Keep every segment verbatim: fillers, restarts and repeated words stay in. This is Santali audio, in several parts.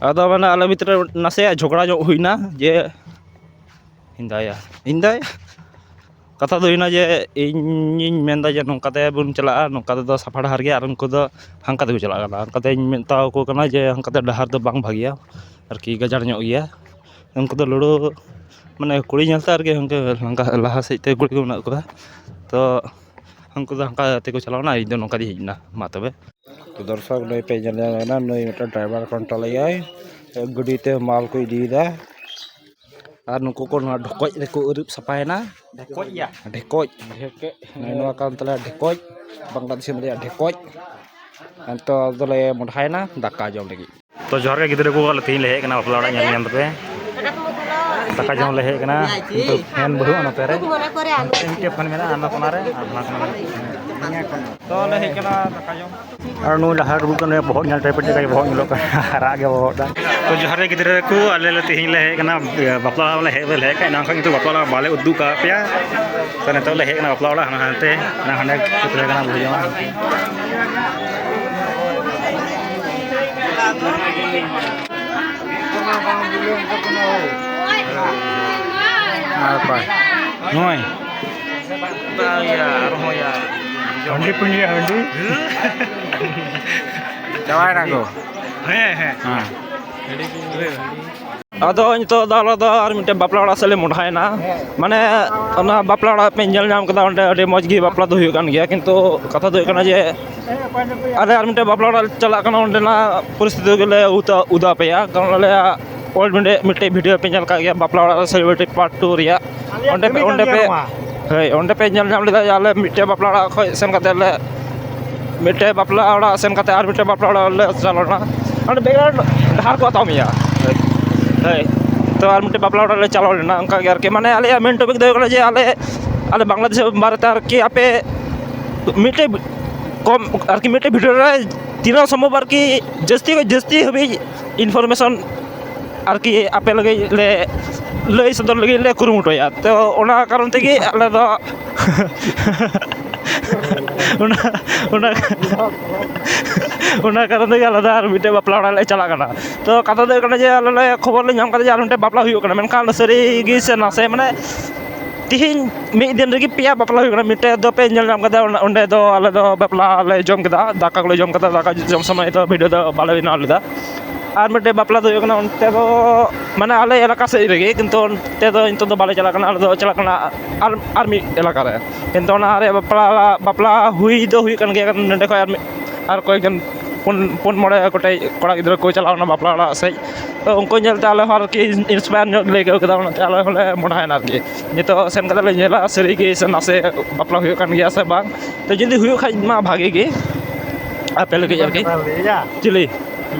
ᱟᱫᱚ ᱢᱟᱱᱮ ᱟᱞᱮ ᱵᱷᱤᱛᱨᱤ ᱨᱮ ᱱᱟᱥᱮᱭᱟᱜ ᱡᱷᱚᱜᱽᱲᱟ ᱧᱚᱜ ᱦᱩᱭᱱᱟ ᱡᱮ ᱦᱤᱱᱫᱟᱭᱟ ᱦᱤᱱᱫᱟᱭᱟ ᱠᱟᱛᱷᱟ ᱫᱚ ᱦᱩᱭᱱᱟ ᱡᱮ ᱤᱧᱤᱧ ᱢᱮᱱᱫᱟ ᱡᱮ ᱱᱚᱝᱠᱟ ᱛᱮ ᱵᱚᱱ ᱪᱟᱞᱟᱜᱼᱟ, ᱱᱚᱝᱠᱟ ᱛᱮᱫᱚ ᱥᱟᱯᱷᱟ ᱰᱟᱦᱟᱨ ᱜᱮᱭᱟ, ᱟᱨ ᱩᱱᱠᱩ ᱫᱚ ᱦᱟᱱᱠᱟ ᱛᱮᱠᱚ ᱪᱟᱞᱟᱜ ᱠᱟᱱᱟ᱾ ᱚᱱᱠᱟᱛᱮᱧ ᱢᱮᱛᱟ ᱟᱠᱚ ᱠᱟᱱᱟ ᱡᱮ ᱦᱟᱱᱠᱟ ᱛᱮ ᱰᱟᱦᱟᱨ ᱫᱚ ᱵᱟᱝ ᱵᱷᱟᱹᱜᱤᱭᱟ, ᱟᱨᱠᱤ ᱜᱟᱡᱟᱲ ᱧᱚᱜ ᱜᱮᱭᱟ᱾ ᱩᱱᱠᱩ ᱫᱚ ᱞᱩᱲᱩ ᱢᱟᱱᱮ ᱠᱩᱲᱤ ᱧᱮᱞᱛᱮ ᱟᱨᱠᱤ ᱩᱱᱠᱩ ᱞᱟᱦᱟ ᱥᱮᱫ ᱛᱮ ᱠᱩᱲᱤ ᱠᱚ ᱢᱮᱱᱟᱜ ᱠᱚᱣᱟ, ᱛᱚ ᱩᱱᱠᱩ ᱫᱚ ᱦᱟᱱᱠᱟ ᱛᱮᱠᱚ ᱪᱟᱞᱟᱣᱱᱟ, ᱤᱧ ᱫᱚ ᱱᱚᱝᱠᱟ ᱛᱮᱧ ᱦᱮᱡ ᱮᱱᱟ᱾ ᱢᱟ ᱛᱚᱵᱮ᱾ ᱛᱚ ᱫᱚᱨᱥᱚᱠ ᱱᱩᱭ ᱯᱮ ᱧᱮᱞ ᱧᱟᱢ ᱮᱱᱟ, ᱱᱩᱭ ᱢᱤᱫᱴᱟᱝ ᱰᱨᱟᱭᱵᱷᱟᱨ ᱠᱚᱱᱴᱨᱳᱞ ᱮᱭᱟᱭ, ᱜᱟᱹᱰᱤ ᱛᱮ ᱢᱟᱞ ᱠᱚ ᱤᱫᱤᱭᱮᱫᱟ᱾ ᱟᱨ ᱱᱩᱠᱩ ᱠᱚ ᱱᱚᱣᱟ ᱰᱷᱚᱠᱚᱡ ᱨᱮᱠᱚ ᱟᱹᱨᱩᱵ ᱥᱟᱯᱷᱟᱭᱮᱱᱟ᱾ ᱰᱷᱮᱠᱚᱡ ᱭᱟ᱾ ᱰᱷᱮᱠᱚᱡ᱾ ᱰᱷᱮᱠᱚᱡ᱾ ᱱᱚᱜᱼᱚᱭ ᱱᱚᱣᱟ ᱠᱟᱱ ᱛᱟᱞᱮᱭᱟ ᱰᱷᱮᱠᱚᱡ, ᱵᱟᱝᱞᱟᱫᱮᱥᱤ ᱢᱮᱱᱟᱜᱼᱟ ᱰᱷᱮᱠᱚᱡ᱾ ᱱᱤᱛᱚᱜ ᱫᱚᱞᱮ ᱢᱚᱰᱦᱟᱭᱮᱱᱟ ᱫᱟᱠᱟ ᱡᱚᱢ ᱞᱟᱹᱜᱤᱫ᱾ ᱛᱚ ᱡᱚᱦᱟᱨ ᱜᱮ ᱜᱤᱫᱽᱨᱟᱹ ᱠᱚ, ᱟᱞᱮ ᱛᱮᱦᱮᱧ ᱞᱮ ᱦᱮᱡ ᱠᱟᱱᱟ ᱵᱟᱯᱞᱟ ᱚᱲᱟᱜ ᱧᱮᱞ ᱧᱮᱞ ᱛᱟᱯᱮ᱾ ᱫᱟᱠᱟ ᱡᱚᱢ ᱞᱮ ᱦᱮᱡ ᱠᱟᱱᱟ, ᱠᱤᱱᱛᱩ ᱯᱷᱮᱱ ᱵᱟᱹᱱᱩᱜᱼᱟ ᱱᱚᱛᱮ ᱨᱮ᱾ ᱢᱤᱫᱴᱮᱡ ᱯᱷᱮᱱ ᱢᱮᱱᱟᱜᱼᱟ ᱦᱟᱱᱟ ᱠᱚᱱᱟ ᱨᱮ, ᱟᱨ ᱦᱟᱱᱟ ᱠᱚᱱᱟ ᱨᱮ᱾ ᱛᱚ ᱞᱮ ᱦᱮᱡ ᱠᱟᱱᱟ ᱫᱟᱠᱟ ᱡᱚᱢ᱾ ᱟᱨ ᱱᱩᱭ ᱞᱟᱦᱟ ᱨᱮ ᱵᱚᱦᱚᱜ ᱧᱮᱞ ᱴᱟᱭᱤᱯ ᱪᱮᱫ ᱞᱮᱠᱟ ᱵᱚᱦᱚᱜ ᱧᱮᱞᱚᱜ ᱠᱟᱱᱟ, ᱨᱟᱜ ᱜᱮ ᱵᱚᱦᱚᱜ ᱫᱟ᱾ ᱛᱚ ᱡᱚᱦᱟᱨ ᱜᱮ ᱜᱤᱫᱽᱨᱟᱹ ᱠᱚ, ᱟᱞᱮ ᱞᱮ ᱛᱮᱦᱮᱧ ᱞᱮ ᱦᱮᱡ ᱠᱟᱱᱟ ᱵᱟᱯᱞᱟ ᱚᱲᱟᱜ ᱞᱮ ᱦᱮᱡ ᱫᱚᱞᱮ ᱦᱮᱡ ᱠᱟᱱᱟ, ᱮᱱᱟᱝ ᱠᱷᱚᱱ ᱠᱤᱱᱛᱩ ᱵᱟᱯᱞᱟ ᱚᱲᱟᱜ ᱵᱟᱞᱮ ᱩᱫᱩᱜ ᱟᱠᱟᱫ ᱯᱮᱭᱟ᱾ ᱛᱚ ᱱᱤᱛᱚᱜ ᱞᱮ ᱦᱮᱡ ᱠᱟᱱᱟ ᱵᱟᱯᱞᱟ ᱚᱲᱟᱜ, ᱦᱟᱱᱟ ᱦᱟᱱᱛᱮ ᱦᱟᱱᱟ ᱦᱟᱸᱰᱮ ᱠᱚ ᱛᱟᱦᱮᱸ ᱠᱟᱱᱟ ᱵᱩᱡᱷᱟᱹᱣ ᱧᱟᱢᱟ᱾ ᱟᱨ ᱚᱠᱚᱭ? ᱱᱩᱭ? ᱦᱟᱺᱰᱤ ᱯᱤᱸᱰᱤᱭᱟ ᱦᱟᱺᱰᱤ᱾ ᱪᱟᱵᱟᱭᱮᱱᱟ ᱠᱚ᱾ ᱦᱮᱸ, ᱦᱮᱸ᱾ ᱦᱮᱸ᱾ ᱟᱫᱚ ᱱᱤᱛᱚᱜ ᱫᱚ ᱟᱞᱮ ᱫᱚ ᱟᱨ ᱢᱤᱫᱴᱮᱱ ᱵᱟᱯᱞᱟ ᱚᱲᱟᱜ ᱥᱮᱫ ᱞᱮ ᱢᱚᱦᱰᱟᱭᱮᱱᱟ᱾ ᱢᱟᱱᱮ ᱚᱱᱟ ᱵᱟᱯᱞᱟ ᱚᱲᱟᱜ ᱯᱮ ᱧᱮᱞ ᱧᱟᱢ ᱠᱮᱫᱟ, ᱚᱸᱰᱮ ᱟᱹᱰᱤ ᱢᱚᱡᱽ ᱜᱮ ᱵᱟᱯᱞᱟ ᱫᱚ ᱦᱩᱭᱩᱜ ᱠᱟᱱ ᱜᱮᱭᱟ, ᱠᱤᱱᱛᱩ ᱠᱟᱛᱷᱟ ᱫᱚ ᱦᱩᱭᱩᱜ ᱠᱟᱱᱟ ᱡᱮ ᱟᱞᱮ ᱟᱨ ᱢᱤᱫᱴᱮᱱ ᱵᱟᱯᱞᱟ ᱚᱲᱟᱜ ᱞᱮ ᱪᱟᱞᱟᱜ ᱠᱟᱱᱟ, ᱚᱸᱰᱮᱱᱟᱜ ᱯᱚᱨᱤᱥᱛᱷᱤᱛᱤ ᱜᱮᱞᱮ ᱩᱫᱩᱜ ᱟᱯᱮᱭᱟ, ᱠᱟᱨᱚᱱ ᱟᱞᱮᱭᱟᱜ ᱚᱞ ᱢᱤᱫᱴᱮᱡ, ᱢᱤᱫᱴᱮᱡ ᱵᱷᱤᱰᱤᱭᱳ ᱯᱮ ᱧᱮᱞ ᱠᱟᱜ ᱜᱮᱭᱟ ᱵᱟᱯᱞᱟ ᱚᱲᱟᱜ ᱨᱮ ᱥᱮᱞᱤᱵᱨᱤᱴᱤ ᱯᱟᱨᱴ ᱴᱩ ᱨᱮᱭᱟᱜ᱾ ᱚᱸᱰᱮ ᱯᱮ, ᱚᱸᱰᱮ ᱯᱮ, ᱦᱳᱭ, ᱚᱸᱰᱮ ᱯᱮ ᱧᱮᱞ ᱧᱟᱢ ᱞᱮᱫᱟ ᱡᱮ ᱟᱞᱮ ᱢᱤᱫᱴᱮᱡ ᱵᱟᱯᱞᱟ ᱚᱲᱟᱜ ᱠᱷᱚᱡ ᱥᱮᱱ ᱠᱟᱛᱮ ᱞᱮ, ᱢᱤᱫᱴᱮᱡ ᱵᱟᱯᱞᱟ ᱚᱲᱟᱜ ᱥᱮᱱ ᱠᱟᱛᱮ ᱟᱨ ᱢᱤᱫᱴᱮᱡ ᱵᱟᱯᱞᱟ ᱚᱲᱟᱜ ᱞᱮ ᱪᱟᱞᱟᱣ ᱞᱮᱱᱟ᱾ ᱚᱸᱰᱮ ᱵᱮᱜᱟᱨ ᱰᱟᱦᱟᱨ ᱠᱚ ᱦᱟᱛᱟᱣ ᱢᱮᱭᱟ᱾ ᱦᱳᱭ, ᱛᱚ ᱟᱨ ᱢᱤᱫᱴᱮᱡ ᱵᱟᱯᱞᱟ ᱚᱲᱟᱜ ᱞᱮ ᱪᱟᱞᱟᱣ ᱞᱮᱱᱟ, ᱚᱱᱠᱟ ᱜᱮ ᱟᱨᱠᱤ, ᱢᱟᱱᱮ ᱟᱞᱮᱭᱟᱜ ᱢᱮᱱ ᱴᱚᱯᱤᱠ ᱫᱚ ᱦᱩᱭᱩᱜ ᱠᱟᱱᱟ ᱡᱮ ᱟᱞᱮ, ᱟᱞᱮ ᱵᱟᱝᱞᱟᱫᱮᱥ ᱵᱟᱨᱮᱛᱮ ᱟᱨᱠᱤ ᱟᱯᱮ ᱢᱤᱫᱴᱮᱡ ᱠᱚᱢ ᱟᱨᱠᱤ ᱢᱤᱫᱴᱮᱡ ᱵᱷᱤᱰᱤᱭᱳ ᱨᱮ ᱛᱤᱱᱟᱹᱜ ᱥᱚᱢᱵᱷᱚᱵ ᱟᱨᱠᱤ ᱡᱟᱹᱥᱛᱤ ᱠᱷᱚᱡ ᱡᱟᱹᱥᱛᱤ ᱦᱟᱹᱵᱤᱡ ᱤᱱᱯᱷᱚᱨᱢᱮᱥᱚᱱ ᱟᱨᱠᱤ ᱟᱯᱮ ᱞᱟᱹᱜᱤᱫ ᱞᱮ ᱞᱟᱹᱭ ᱥᱚᱫᱚᱨ ᱞᱟᱹᱜᱤᱫ ᱞᱮ ᱠᱩᱨᱩᱢᱩᱴᱩᱭᱟ᱾ ᱛᱚ ᱚᱱᱟ ᱠᱟᱨᱚᱱ ᱛᱮᱜᱮ ᱟᱞᱮ ᱫᱚ ᱚᱱᱟ, ᱚᱱᱟ, ᱚᱱᱟ ᱠᱟᱨᱚᱱ ᱛᱮᱜᱮ ᱟᱞᱮ ᱫᱚ ᱟᱨ ᱢᱤᱫᱴᱮᱡ ᱵᱟᱯᱞᱟ ᱚᱲᱟᱜ ᱞᱮ ᱪᱟᱞᱟᱜ ᱠᱟᱱᱟ᱾ ᱛᱚ ᱠᱟᱛᱷᱟ ᱫᱚ ᱦᱩᱭᱩᱜ ᱠᱟᱱᱟ ᱡᱮ ᱟᱞᱮ ᱞᱮ ᱠᱷᱚᱵᱚᱨ ᱞᱮ ᱧᱟᱢ ᱠᱟᱫᱟ ᱡᱮ ᱟᱨ ᱢᱤᱫᱴᱮᱡ ᱵᱟᱯᱞᱟ ᱦᱩᱭᱩᱜ ᱠᱟᱱᱟ, ᱢᱮᱱᱠᱷᱟᱱ ᱥᱟᱹᱨᱤ ᱜᱮ ᱥᱮ ᱱᱟᱥᱮ ᱢᱟᱱᱮ ᱛᱤᱦᱤᱧ ᱢᱤᱫ ᱫᱤᱱ ᱨᱮᱜᱮ ᱯᱮᱭᱟ ᱵᱟᱯᱞᱟ ᱦᱩᱭᱩᱜ ᱠᱟᱱᱟ᱾ ᱢᱤᱫᱴᱮᱡ ᱫᱚ ᱯᱮ ᱧᱮᱞ ᱧᱟᱢ ᱠᱟᱫᱟ, ᱚᱸᱰᱮ ᱫᱚ ᱟᱞᱮ ᱫᱚ ᱵᱟᱯᱞᱟ ᱞᱮ ᱡᱚᱢ ᱠᱮᱫᱟ, ᱫᱟᱠᱟ ᱠᱚᱞᱮ ᱡᱚᱢ ᱠᱮᱫᱟ, ᱫᱟᱠᱟ ᱡᱚᱢ ᱥᱚᱢᱚᱭ ᱫᱚ ᱵᱷᱤᱰᱤᱭᱳ ᱫᱚ ᱵᱟᱞᱮ ᱵᱮᱱᱟᱣ ᱞᱮᱫᱟ᱾ ᱟᱨ ᱢᱤᱫᱴᱮᱡ ᱵᱟᱯᱞᱟ ᱫᱚ ᱦᱩᱭᱩᱜ ᱠᱟᱱᱟ ᱚᱱᱛᱮ ᱫᱚ ᱢᱟᱱᱮ ᱟᱞᱮ ᱮᱞᱟᱠᱟ ᱥᱮᱫ ᱨᱮᱜᱮ, ᱠᱤᱱᱛᱩ ᱚᱱᱛᱮ ᱫᱚ ᱱᱤᱛᱚᱜ ᱫᱚ ᱵᱟᱞᱮ ᱪᱟᱞᱟᱜ ᱠᱟᱱᱟ, ᱟᱞᱮ ᱫᱚ ᱪᱟᱞᱟᱜ ᱠᱟᱱᱟ ᱟᱨ ᱟᱨ ᱢᱤᱫ ᱮᱞᱟᱠᱟ ᱨᱮ᱾ ᱠᱤᱱᱛᱩ ᱚᱱᱟ ᱨᱮ ᱵᱟᱯᱞᱟ ᱵᱟᱯᱞᱟ ᱦᱩᱭ ᱫᱚ ᱦᱩᱭᱩᱜ ᱠᱟᱱ ᱜᱮᱭᱟ, ᱱᱚᱸᱰᱮ ᱠᱷᱚᱡ ᱟᱨ ᱢᱤᱫ ᱟᱨ ᱠᱚᱭᱮᱠ ᱡᱚᱱ ᱯᱩᱱ ᱯᱩᱱ ᱢᱚᱬᱮ ᱜᱚᱴᱮᱡ ᱠᱚᱲᱟ ᱜᱤᱫᱽᱨᱟᱹ ᱠᱚ ᱪᱟᱞᱟᱣ ᱮᱱᱟ ᱵᱟᱯᱞᱟ ᱚᱲᱟᱜ ᱥᱮᱫ᱾ ᱛᱚ ᱩᱱᱠᱩ ᱧᱮᱞᱛᱮ ᱟᱞᱮ ᱦᱚᱸ ᱟᱨᱠᱤ ᱤᱱᱥᱯᱟᱭᱟᱨ ᱧᱚᱜ ᱞᱮ ᱟᱹᱭᱠᱟᱹᱣ ᱠᱮᱫᱟ, ᱚᱱᱟᱛᱮ ᱟᱞᱮ ᱦᱚᱸᱞᱮ ᱢᱚᱦᱰᱟᱭᱮᱱᱟ ᱟᱨᱠᱤ᱾ ᱱᱤᱛᱚᱜ ᱥᱮᱱ ᱠᱟᱛᱮ ᱞᱮ ᱧᱮᱞᱟ ᱥᱟᱹᱨᱤ ᱜᱮ ᱥᱮ ᱱᱟᱥᱮ ᱵᱟᱯᱞᱟ ᱦᱩᱭᱩᱜ ᱠᱟᱱ ᱜᱮᱭᱟ ᱥᱮ ᱵᱟᱝ᱾ ᱛᱚ ᱡᱩᱫᱤ ᱦᱩᱭᱩᱜ ᱠᱷᱟᱡ ᱢᱟ ᱵᱷᱟᱜᱮ ᱜᱮ, ᱟᱯᱮ ᱞᱟᱹᱜᱤᱫ ᱟᱨᱠᱤ᱾ ᱪᱤᱞᱤ?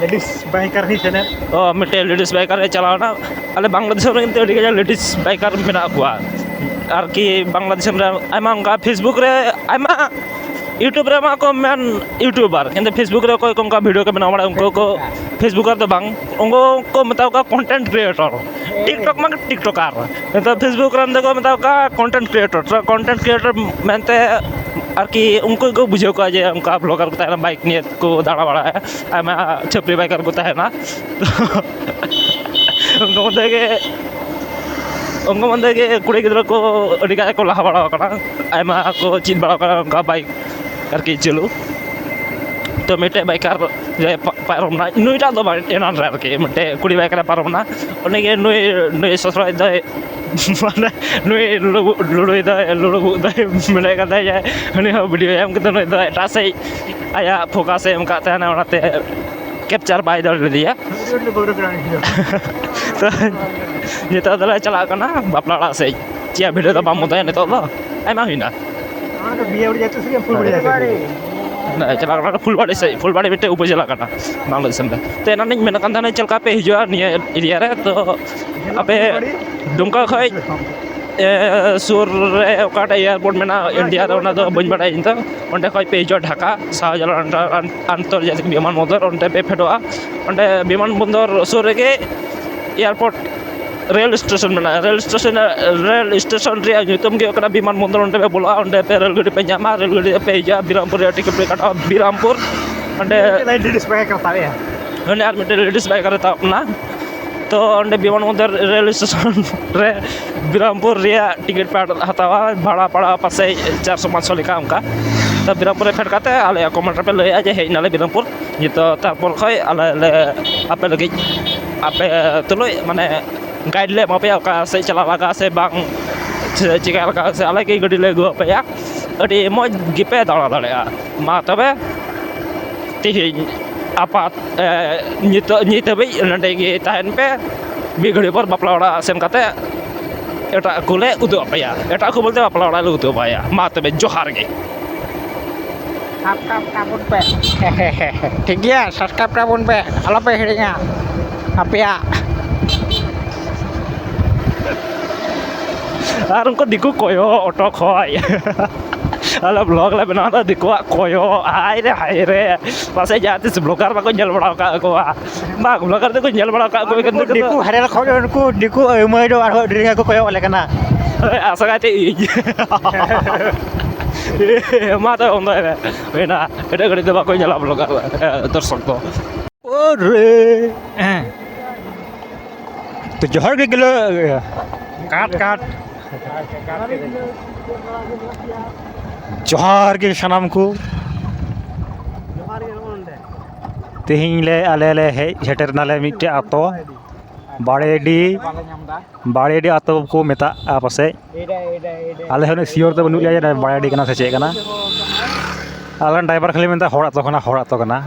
ᱞᱮᱰᱤᱥ ᱵᱟᱭᱠᱟᱨ ᱦᱮᱡ ᱮᱱᱟ᱾ ᱚ, ᱢᱤᱫᱴᱮᱡ ᱞᱮᱰᱤᱥ ᱵᱟᱭᱠᱟᱨ ᱮ ᱪᱟᱞᱟᱣ ᱮᱱᱟ᱾ ᱟᱞᱮ ᱵᱟᱝᱞᱟᱫᱮᱥ ᱨᱮ ᱠᱤᱱᱛᱩ ᱟᱹᱰᱤ ᱠᱟᱡᱟᱠ ᱞᱮᱰᱤᱥ ᱵᱟᱭᱠᱟᱨ ᱢᱮᱱᱟᱜ ᱠᱚᱣᱟ ᱟᱨᱠᱤ᱾ ᱵᱟᱝᱞᱟᱫᱮᱥ ᱨᱮ ᱟᱭᱢᱟ ᱚᱱᱠᱟ ᱯᱷᱮᱥᱵᱩᱠ ᱨᱮ ᱟᱭᱢᱟ YouTube ᱨᱮ ᱢᱟ ᱠᱚ ᱢᱮᱱ ᱤᱭᱩᱴᱩᱵᱟᱨ, ᱠᱤᱱᱛᱩ ᱯᱷᱮᱥᱵᱩᱠ ᱨᱮ ᱚᱠᱚᱭ ᱠᱚ ᱚᱱᱠᱟ ᱵᱷᱤᱰᱤᱭᱳ ᱠᱚ ᱵᱮᱱᱟᱣ ᱵᱟᱲᱟᱭᱟ, ᱩᱱᱠᱩ ᱠᱚ ᱯᱷᱮᱥᱵᱩᱠᱟᱨ ᱫᱚ ᱵᱟᱝ, ᱩᱱᱠᱩ ᱠᱚ ᱢᱮᱛᱟ ᱠᱚᱣᱟ ᱠᱚᱱᱴᱮᱱᱴ ᱠᱨᱤᱭᱮᱴᱚᱨ᱾ ᱴᱤᱠᱴᱚᱠ ᱢᱟ ᱴᱤᱠᱴᱚᱠᱟᱨ, ᱱᱤᱛᱚᱜ ᱯᱷᱮᱥᱵᱩᱠ ᱨᱮᱱ ᱫᱚᱠᱚ ᱢᱮᱛᱟ ᱠᱚᱣᱟ ᱠᱚᱱᱴᱮᱱᱴ ᱠᱨᱤᱭᱮᱴᱚᱨ᱾ ᱛᱚ ᱠᱚᱱᱴᱮᱱᱴ ᱠᱨᱤᱭᱮᱴᱚᱨ ᱢᱮᱱᱛᱮ ᱟᱨᱠᱤ ᱩᱱᱠᱩ ᱜᱮᱠᱚ ᱵᱩᱡᱷᱟᱹᱣ ᱠᱚᱣᱟ ᱡᱮ ᱚᱱᱠᱟ ᱵᱞᱚᱜᱟᱨ ᱠᱚ ᱛᱟᱦᱮᱱᱟ, ᱵᱟᱭᱤᱠ ᱱᱤᱭᱮ ᱠᱚ ᱫᱟᱬᱟ ᱵᱟᱲᱟᱭᱟ, ᱟᱭᱢᱟ ᱪᱷᱟᱹᱯᱨᱤ ᱵᱟᱭᱠᱟᱨ ᱠᱚ ᱛᱟᱦᱮᱱᱟ᱾ ᱩᱱᱠᱩ ᱢᱚᱫᱽᱫᱷᱮ ᱜᱮ ᱩᱱᱠᱩ ᱢᱚᱫᱽᱫᱷᱮ ᱜᱮ ᱠᱩᱲᱤ ᱜᱤᱫᱽᱨᱟᱹ ᱠᱚ ᱟᱹᱰᱤ ᱜᱟᱱ ᱠᱚ ᱞᱟᱦᱟ ᱵᱟᱲᱟ ᱟᱠᱟᱱᱟ, ᱟᱭᱢᱟ ᱠᱚ ᱪᱮᱫ ᱵᱟᱲᱟ ᱟᱠᱟᱱᱟ ᱚᱱᱠᱟ ᱵᱟᱭᱤᱠ ᱟᱨᱠᱤ ᱪᱟᱹᱞᱩ᱾ ᱛᱚ ᱢᱤᱫᱴᱮᱡ ᱵᱟᱭᱠᱟᱨ ᱡᱟᱦᱟᱸᱭ ᱯᱟ- ᱯᱟᱨᱚᱢ ᱮᱱᱟ, ᱱᱩᱭᱴᱟᱜ ᱫᱚ ᱵᱟᱝ, ᱮᱱᱟᱱ ᱨᱮ ᱟᱨᱠᱤ ᱢᱤᱫᱴᱮᱡ ᱠᱩᱲᱤ ᱵᱟᱭᱠᱟᱨᱮ ᱯᱟᱨᱚᱢ ᱮᱱᱟ᱾ ᱩᱱᱤᱜᱮ ᱱᱩᱭ ᱱᱩᱭ ᱥᱚᱥᱨᱚᱡ ᱫᱚᱭ ᱢᱟᱱᱮ ᱱᱩᱭ ᱞᱩᱲᱩ ᱞᱩᱲᱩᱭ ᱫᱟᱭ, ᱞᱩᱲᱩ ᱵᱩᱜ ᱫᱟᱭ, ᱢᱮᱱᱮᱫ ᱠᱟᱱ ᱛᱟᱦᱮᱸᱫ ᱡᱮ ᱩᱱᱤ ᱦᱚᱸ ᱵᱷᱤᱰᱤᱭᱳᱭ ᱮᱢ ᱠᱮᱫᱟ, ᱱᱩᱭ ᱫᱚ ᱮᱴᱟᱜ ᱥᱮᱫ ᱟᱭᱟᱜ ᱯᱷᱳᱠᱟᱥ ᱮ ᱮᱢ ᱠᱟᱫ ᱛᱟᱦᱮᱱᱟ, ᱚᱱᱟᱛᱮ ᱠᱮᱯᱪᱟᱨ ᱵᱟᱭ ᱫᱟᱲᱮ ᱞᱮᱫᱮᱭᱟ᱾ ᱛᱚ ᱱᱤᱛᱚᱜ ᱫᱚᱞᱮ ᱪᱟᱞᱟᱜ ᱠᱟᱱᱟ ᱵᱟᱯᱞᱟ ᱚᱲᱟᱜ ᱥᱮᱫ᱾ ᱪᱮᱫ ᱵᱷᱤᱰᱤᱭᱳ ᱫᱚ ᱵᱟᱢ ᱵᱚᱱᱫᱚᱭᱟ ᱱᱤᱛᱚᱜ ᱫᱚ? ᱟᱭᱢᱟ ᱦᱩᱭᱱᱟ᱾ ᱚᱱᱟ ᱫᱚ ᱵᱤᱭᱟᱹ ᱵᱟᱹᱲᱤ ᱟᱹᱛᱩ ᱥᱮ ᱯᱷᱩᱞ ᱵᱟᱹᱲᱤ ᱟᱹᱛᱩ? ᱪᱟᱞᱟᱜ ᱠᱟᱱᱟ ᱯᱷᱩᱞᱵᱟᱲᱤ ᱥᱮᱫ, ᱯᱷᱩᱞᱵᱟᱲᱤ ᱢᱤᱫᱴᱮᱡ ᱩᱯᱚᱡᱮᱞᱟ ᱠᱟᱱᱟ ᱵᱟᱝᱞᱟᱫᱮᱥ ᱥᱮᱱ ᱨᱮ᱾ ᱛᱚ ᱮᱱᱟᱱᱤᱧ ᱢᱮᱱᱮᱫ ᱠᱟᱱ ᱛᱟᱦᱮᱱᱟ ᱪᱮᱫ ᱞᱮᱠᱟ ᱯᱮ ᱦᱤᱡᱩᱜᱼᱟ ᱱᱤᱭᱟᱹ ᱮᱨᱤᱭᱟ ᱨᱮ, ᱛᱚ ᱟᱯᱮ ᱰᱩᱢᱠᱟ ᱠᱷᱚᱡ ᱮ, ᱥᱩᱨ ᱨᱮ ᱚᱠᱟᱴᱟᱜ ᱮᱭᱟᱨᱯᱳᱨᱴ ᱢᱮᱱᱟᱜᱼᱟ ᱤᱱᱰᱤᱭᱟ ᱨᱮ, ᱚᱱᱟ ᱫᱚ ᱵᱟᱹᱧ ᱵᱟᱲᱟᱭᱟ ᱤᱧ ᱫᱚ᱾ ᱚᱸᱰᱮ ᱠᱷᱚᱡ ᱯᱮ ᱦᱤᱡᱩᱜᱼᱟ ᱰᱷᱟᱠᱟ ᱥᱟᱦᱡᱟᱞᱟᱞ ᱟᱱᱛᱚᱨᱡᱟᱛᱤᱠ ᱵᱤᱢᱟᱱ ᱵᱚᱱᱫᱚᱨ, ᱚᱸᱰᱮ ᱯᱮ ᱯᱷᱮᱰᱚᱜᱼᱟ᱾ ᱚᱸᱰᱮ ᱵᱤᱢᱟᱱ ᱵᱚᱱᱫᱚᱨ ᱥᱩᱨ ᱨᱮᱜᱮ ᱮᱭᱟᱨᱯᱳᱨᱴ ᱨᱮᱞ ᱥᱴᱮᱥᱚᱱ ᱢᱮᱱᱟᱜᱼᱟ᱾ ᱨᱮᱞ ᱥᱴᱮᱥᱚᱱ, ᱨᱮᱞ ᱥᱴᱮᱥᱚᱱ ᱨᱮᱭᱟᱜ ᱧᱩᱛᱩᱢ ᱜᱮ ᱦᱩᱭᱩᱜ ᱠᱟᱱᱟ ᱵᱤᱢᱟᱱ ᱵᱚᱱᱫᱚᱨ᱾ ᱚᱸᱰᱮ ᱯᱮ ᱵᱚᱞᱚᱜᱼᱟ, ᱚᱸᱰᱮ ᱯᱮ ᱨᱮᱞ ᱜᱟᱹᱰᱤ ᱯᱮ ᱧᱟᱢᱟ, ᱨᱮᱞ ᱜᱟᱹᱰᱤ ᱨᱮ ᱯᱮ ᱦᱤᱡᱩᱜᱼᱟ ᱵᱤᱨᱟᱢᱯᱩᱨ ᱨᱮᱭᱟᱜ ᱴᱤᱠᱤᱴ ᱯᱮ ᱠᱟᱴᱟᱣᱟ ᱵᱤᱨᱟᱢᱯᱩᱨ᱾ ᱚᱸᱰᱮ ᱞᱮᱰᱤᱥ ᱵᱟᱭ ᱠᱟᱛᱟᱣᱮᱜᱼᱟ᱾ ᱱᱚᱰᱮ ᱟᱨ ᱢᱤᱫᱴᱮᱱ ᱞᱮᱰᱤᱥ ᱵᱟᱭ ᱠᱟᱛᱟᱣ ᱠᱟᱱᱟ᱾ ᱛᱚ ᱚᱸᱰᱮ ᱵᱤᱢᱟᱱ ᱵᱚᱱᱫᱚᱨ ᱨᱮᱞ ᱥᱴᱮᱥᱚᱱ ᱨᱮ ᱵᱤᱨᱟᱢᱯᱩᱨ ᱨᱮᱭᱟᱜ ᱴᱤᱠᱤᱴ ᱯᱮ ᱦᱟᱛᱟᱣᱟ, ᱵᱷᱟᱲᱟ ᱯᱟᱲᱟᱜᱼᱟ ᱯᱟᱥᱮᱡ ᱪᱟᱨᱥᱚ ᱯᱟᱸᱪᱥᱚ ᱞᱮᱠᱟ ᱚᱱᱠᱟ᱾ ᱛᱚ ᱵᱤᱨᱟᱢᱯᱩᱨ ᱨᱮ ᱯᱷᱮᱰ ᱠᱟᱛᱮ ᱟᱞᱮᱭᱟᱜ ᱠᱚᱢᱮᱱᱴ ᱨᱮᱯᱮ ᱞᱟᱹᱭᱟ ᱡᱮ ᱦᱮᱡ ᱱᱟᱞᱮ ᱵᱤᱨᱟᱢᱯᱩᱨ᱾ ᱱᱤᱛᱚᱜ ᱛᱟᱨᱯᱚᱨ ᱠᱷᱚᱡ ᱟᱞᱮ ᱞᱮ ᱟᱯᱮ ᱞᱟᱹᱜᱤᱫ, ᱟᱯᱮ ᱛᱩᱞᱩᱡ ᱢᱟᱱᱮ ᱜᱟᱭᱤᱰ ᱞᱮ ᱮᱢᱟ ᱯᱮᱭᱟ, ᱚᱠᱟ ᱥᱮᱫ ᱪᱟᱞᱟᱜ ᱞᱟᱜᱟᱜᱼᱟ ᱥᱮ ᱵᱟᱝ, ᱥᱮ ᱪᱮᱠᱟ ᱞᱟᱜᱟᱜᱼᱟ, ᱥᱮ ᱟᱞᱮ ᱜᱮ ᱜᱟᱹᱰᱤ ᱞᱮ ᱟᱹᱜᱩ ᱟᱯᱮᱭᱟ᱾ ᱟᱹᱰᱤ ᱢᱚᱡᱽ ᱜᱮᱯᱮ ᱫᱟᱬᱟ ᱫᱟᱲᱮᱭᱟᱜᱼᱟ᱾ ᱢᱟ ᱛᱚᱵᱮ ᱛᱮᱦᱮᱧ ᱟᱯᱟᱛ, ᱮ, ᱱᱤᱛᱚᱜ, ᱱᱤᱛ ᱦᱟᱹᱵᱤᱡ ᱱᱚᱸᱰᱮ ᱜᱮ ᱛᱟᱦᱮᱱ ᱯᱮ᱾ ᱢᱤᱫ ᱜᱷᱟᱹᱲᱤᱡ ᱯᱚᱨ ᱵᱟᱯᱞᱟ ᱚᱲᱟᱜ ᱥᱮᱱ ᱠᱟᱛᱮ ᱮᱴᱟᱜ ᱠᱚᱞᱮ ᱩᱫᱩᱜ ᱟᱯᱮᱭᱟ, ᱮᱴᱟᱜ ᱠᱚ ᱵᱚᱞᱛᱮ ᱵᱟᱯᱞᱟ ᱚᱲᱟᱜ ᱞᱮ ᱩᱫᱩᱜ ᱟᱯᱮᱭᱟ᱾ ᱢᱟ ᱛᱚᱵᱮ ᱡᱚᱦᱟᱨ ᱜᱮ᱾ ᱥᱟᱵᱥᱠᱨᱟᱭᱤᱵ ᱛᱟᱵᱚᱱ ᱯᱮ᱾ ᱴᱷᱤᱠ ᱜᱮᱭᱟ, ᱥᱟᱵᱥᱠᱨᱟᱭᱤᱵ ᱛᱟᱵᱚᱱ ᱯᱮ, ᱟᱞᱚᱯᱮ ᱦᱤᱲᱤᱧᱟ ᱟᱯᱮᱭᱟᱜ᱾ ᱟᱨ ᱩᱱᱠᱩ ᱫᱤᱠᱩ ᱠᱚᱭᱚᱜ ᱚᱴᱚ ᱠᱷᱚᱡ ᱟᱞᱮ ᱵᱞᱚᱜ ᱞᱮ ᱵᱮᱱᱟᱣ ᱮᱫᱟ, ᱫᱤᱠᱩᱣᱟᱜ ᱠᱚᱭᱚᱜ, ᱦᱟᱭ ᱨᱮ ᱦᱟᱭ ᱨᱮ, ᱯᱟᱥᱮᱡ ᱡᱟᱦᱟᱸ ᱛᱤᱥ ᱵᱞᱚᱜᱟᱨ ᱵᱟᱠᱚ ᱧᱮᱞ ᱵᱟᱲᱟ ᱟᱠᱟᱫ ᱠᱚᱣᱟ᱾ ᱵᱟᱝ, ᱵᱞᱚᱜᱟᱨ ᱫᱚᱠᱚ ᱧᱮᱞ ᱵᱟᱲᱟ ᱟᱠᱟᱫ ᱠᱚᱣᱟ, ᱠᱤᱱᱛᱩ ᱫᱤᱠᱩ ᱦᱟᱭᱨᱟ ᱠᱷᱚᱡ ᱩᱱᱠᱩ ᱫᱤᱠᱩ ᱟᱹᱭᱢᱟᱹᱭ ᱫᱚ ᱟᱨᱦᱚᱸ ᱟᱹᱰᱤ ᱨᱮᱸᱜᱮᱡ ᱠᱚ ᱠᱚᱭᱚᱜ ᱟᱞᱮ ᱠᱟᱱᱟ᱾ ᱟᱥᱟ ᱠᱟᱭᱛᱮ ᱤᱧ᱾ ᱢᱟ ᱛᱚᱵᱮ ᱵᱚᱱᱫᱚᱭ ᱢᱮ᱾ ᱦᱩᱭᱱᱟ, ᱮᱴᱟᱜ ᱜᱷᱟᱹᱲᱤᱡ ᱫᱚ ᱵᱟᱠᱚ ᱧᱮᱞᱟ ᱵᱞᱚᱜᱟᱨ, ᱫᱚᱨᱥᱚᱠ ᱫᱚ᱾ ᱳᱨᱮ᱾ ᱦᱮᱸ᱾ ᱛᱚ ᱡᱚᱦᱟᱨ ᱜᱮ ᱜᱮᱞᱚ᱾ ᱠᱟᱴ, ᱠᱟᱴ᱾ ᱡᱚᱦᱟᱨ ᱜᱮ ᱥᱟᱱᱟᱢ ᱠᱚ᱾ ᱛᱮᱦᱮᱧ ᱞᱮ, ᱟᱞᱮ ᱞᱮ ᱦᱮᱡ ᱥᱮᱴᱮᱨ ᱱᱟᱞᱮ ᱢᱤᱫᱴᱮᱡ ᱟᱛᱳ, ᱵᱟᱲᱮᱰᱤ, ᱵᱟᱲᱮᱰᱤ ᱟᱛᱳ ᱠᱚ ᱢᱮᱛᱟᱜᱼᱟ ᱯᱟᱥᱮᱡ᱾ ᱟᱞᱮ ᱦᱚᱸ ᱩᱱᱟᱹᱜ ᱥᱤᱭᱳᱨ ᱫᱚ ᱵᱟᱹᱱᱩᱜ ᱞᱮᱭᱟ ᱡᱮ ᱵᱟᱲᱮᱰᱤ ᱠᱟᱱᱟ ᱥᱮ ᱪᱮᱫ ᱠᱟᱱᱟ᱾ ᱟᱞᱮ ᱨᱮᱱ ᱰᱨᱟᱭᱵᱷᱟᱨ ᱠᱷᱟᱹᱞᱤ ᱢᱮᱱᱫᱟ ᱦᱚᱲ ᱟᱛᱳ ᱠᱟᱱᱟ, ᱦᱚᱲ ᱟᱛᱳ ᱠᱟᱱᱟ᱾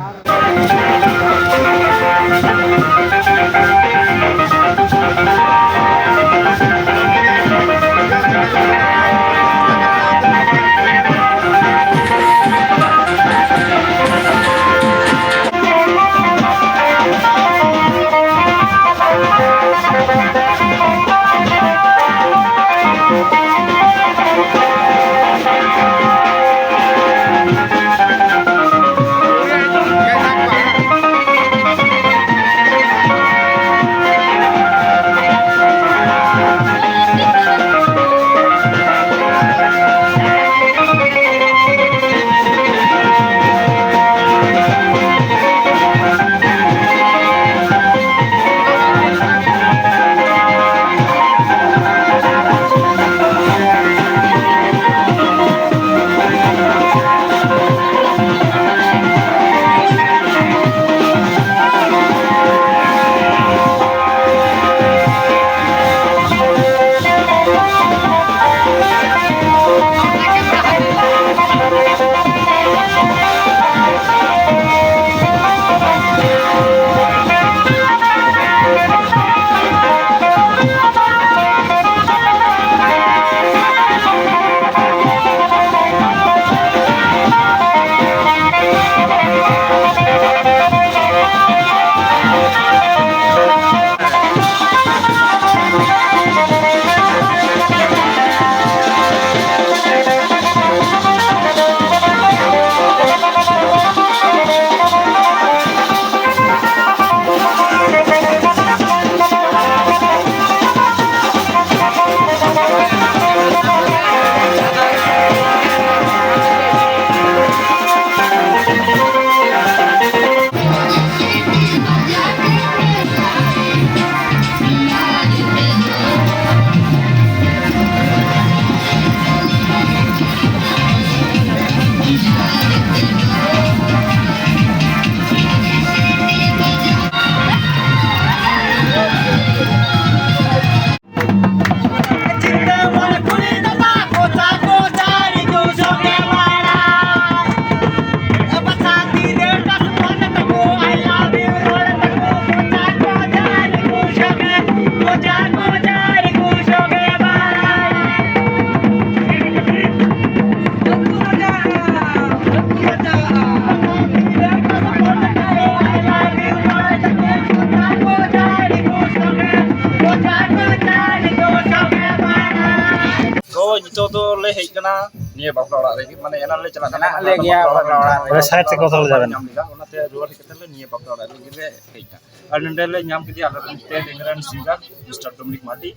ᱦᱮᱡ ᱠᱟᱱᱟ ᱱᱤᱭᱟᱹ ᱵᱟᱯᱞᱟ ᱚᱲᱟᱜ ᱨᱮᱜᱮ, ᱢᱟᱱᱮ ᱮᱱᱟᱱ ᱞᱮ ᱪᱟᱞᱟᱜ ᱠᱟᱱᱟ ᱢᱮᱱᱟᱜ ᱞᱮ ᱜᱮᱭᱟ ᱵᱟᱯᱞᱟ ᱚᱲᱟᱜ ᱨᱮ᱾ ᱚᱸᱰᱮ ᱥᱟᱦᱮᱫ ᱛᱮᱠᱚ ᱥᱟᱞᱟ ᱡᱟᱵᱮᱱ᱾ ᱧᱟᱢ ᱞᱮᱫᱟ, ᱚᱱᱟᱛᱮ ᱨᱩᱣᱟᱹᱲ ᱦᱮᱡ ᱠᱟᱛᱮ ᱞᱮ ᱱᱤᱭᱟᱹ ᱵᱟᱯᱞᱟ ᱚᱲᱟᱜ ᱞᱟᱹᱜᱤᱫ ᱞᱮ ᱦᱮᱡ ᱮᱱᱟ᱾ ᱟᱨ ᱱᱚᱸᱰᱮ ᱞᱮ ᱧᱟᱢ ᱠᱮᱫᱮᱭᱟ ᱟᱞᱮ ᱨᱮᱱ ᱛᱮ ᱞᱮᱸᱜᱟ ᱨᱮᱱ singer ᱢᱤᱥᱴᱟᱨ ᱰᱚᱢᱤᱱᱤᱠ ᱢᱟᱨᱰᱤ,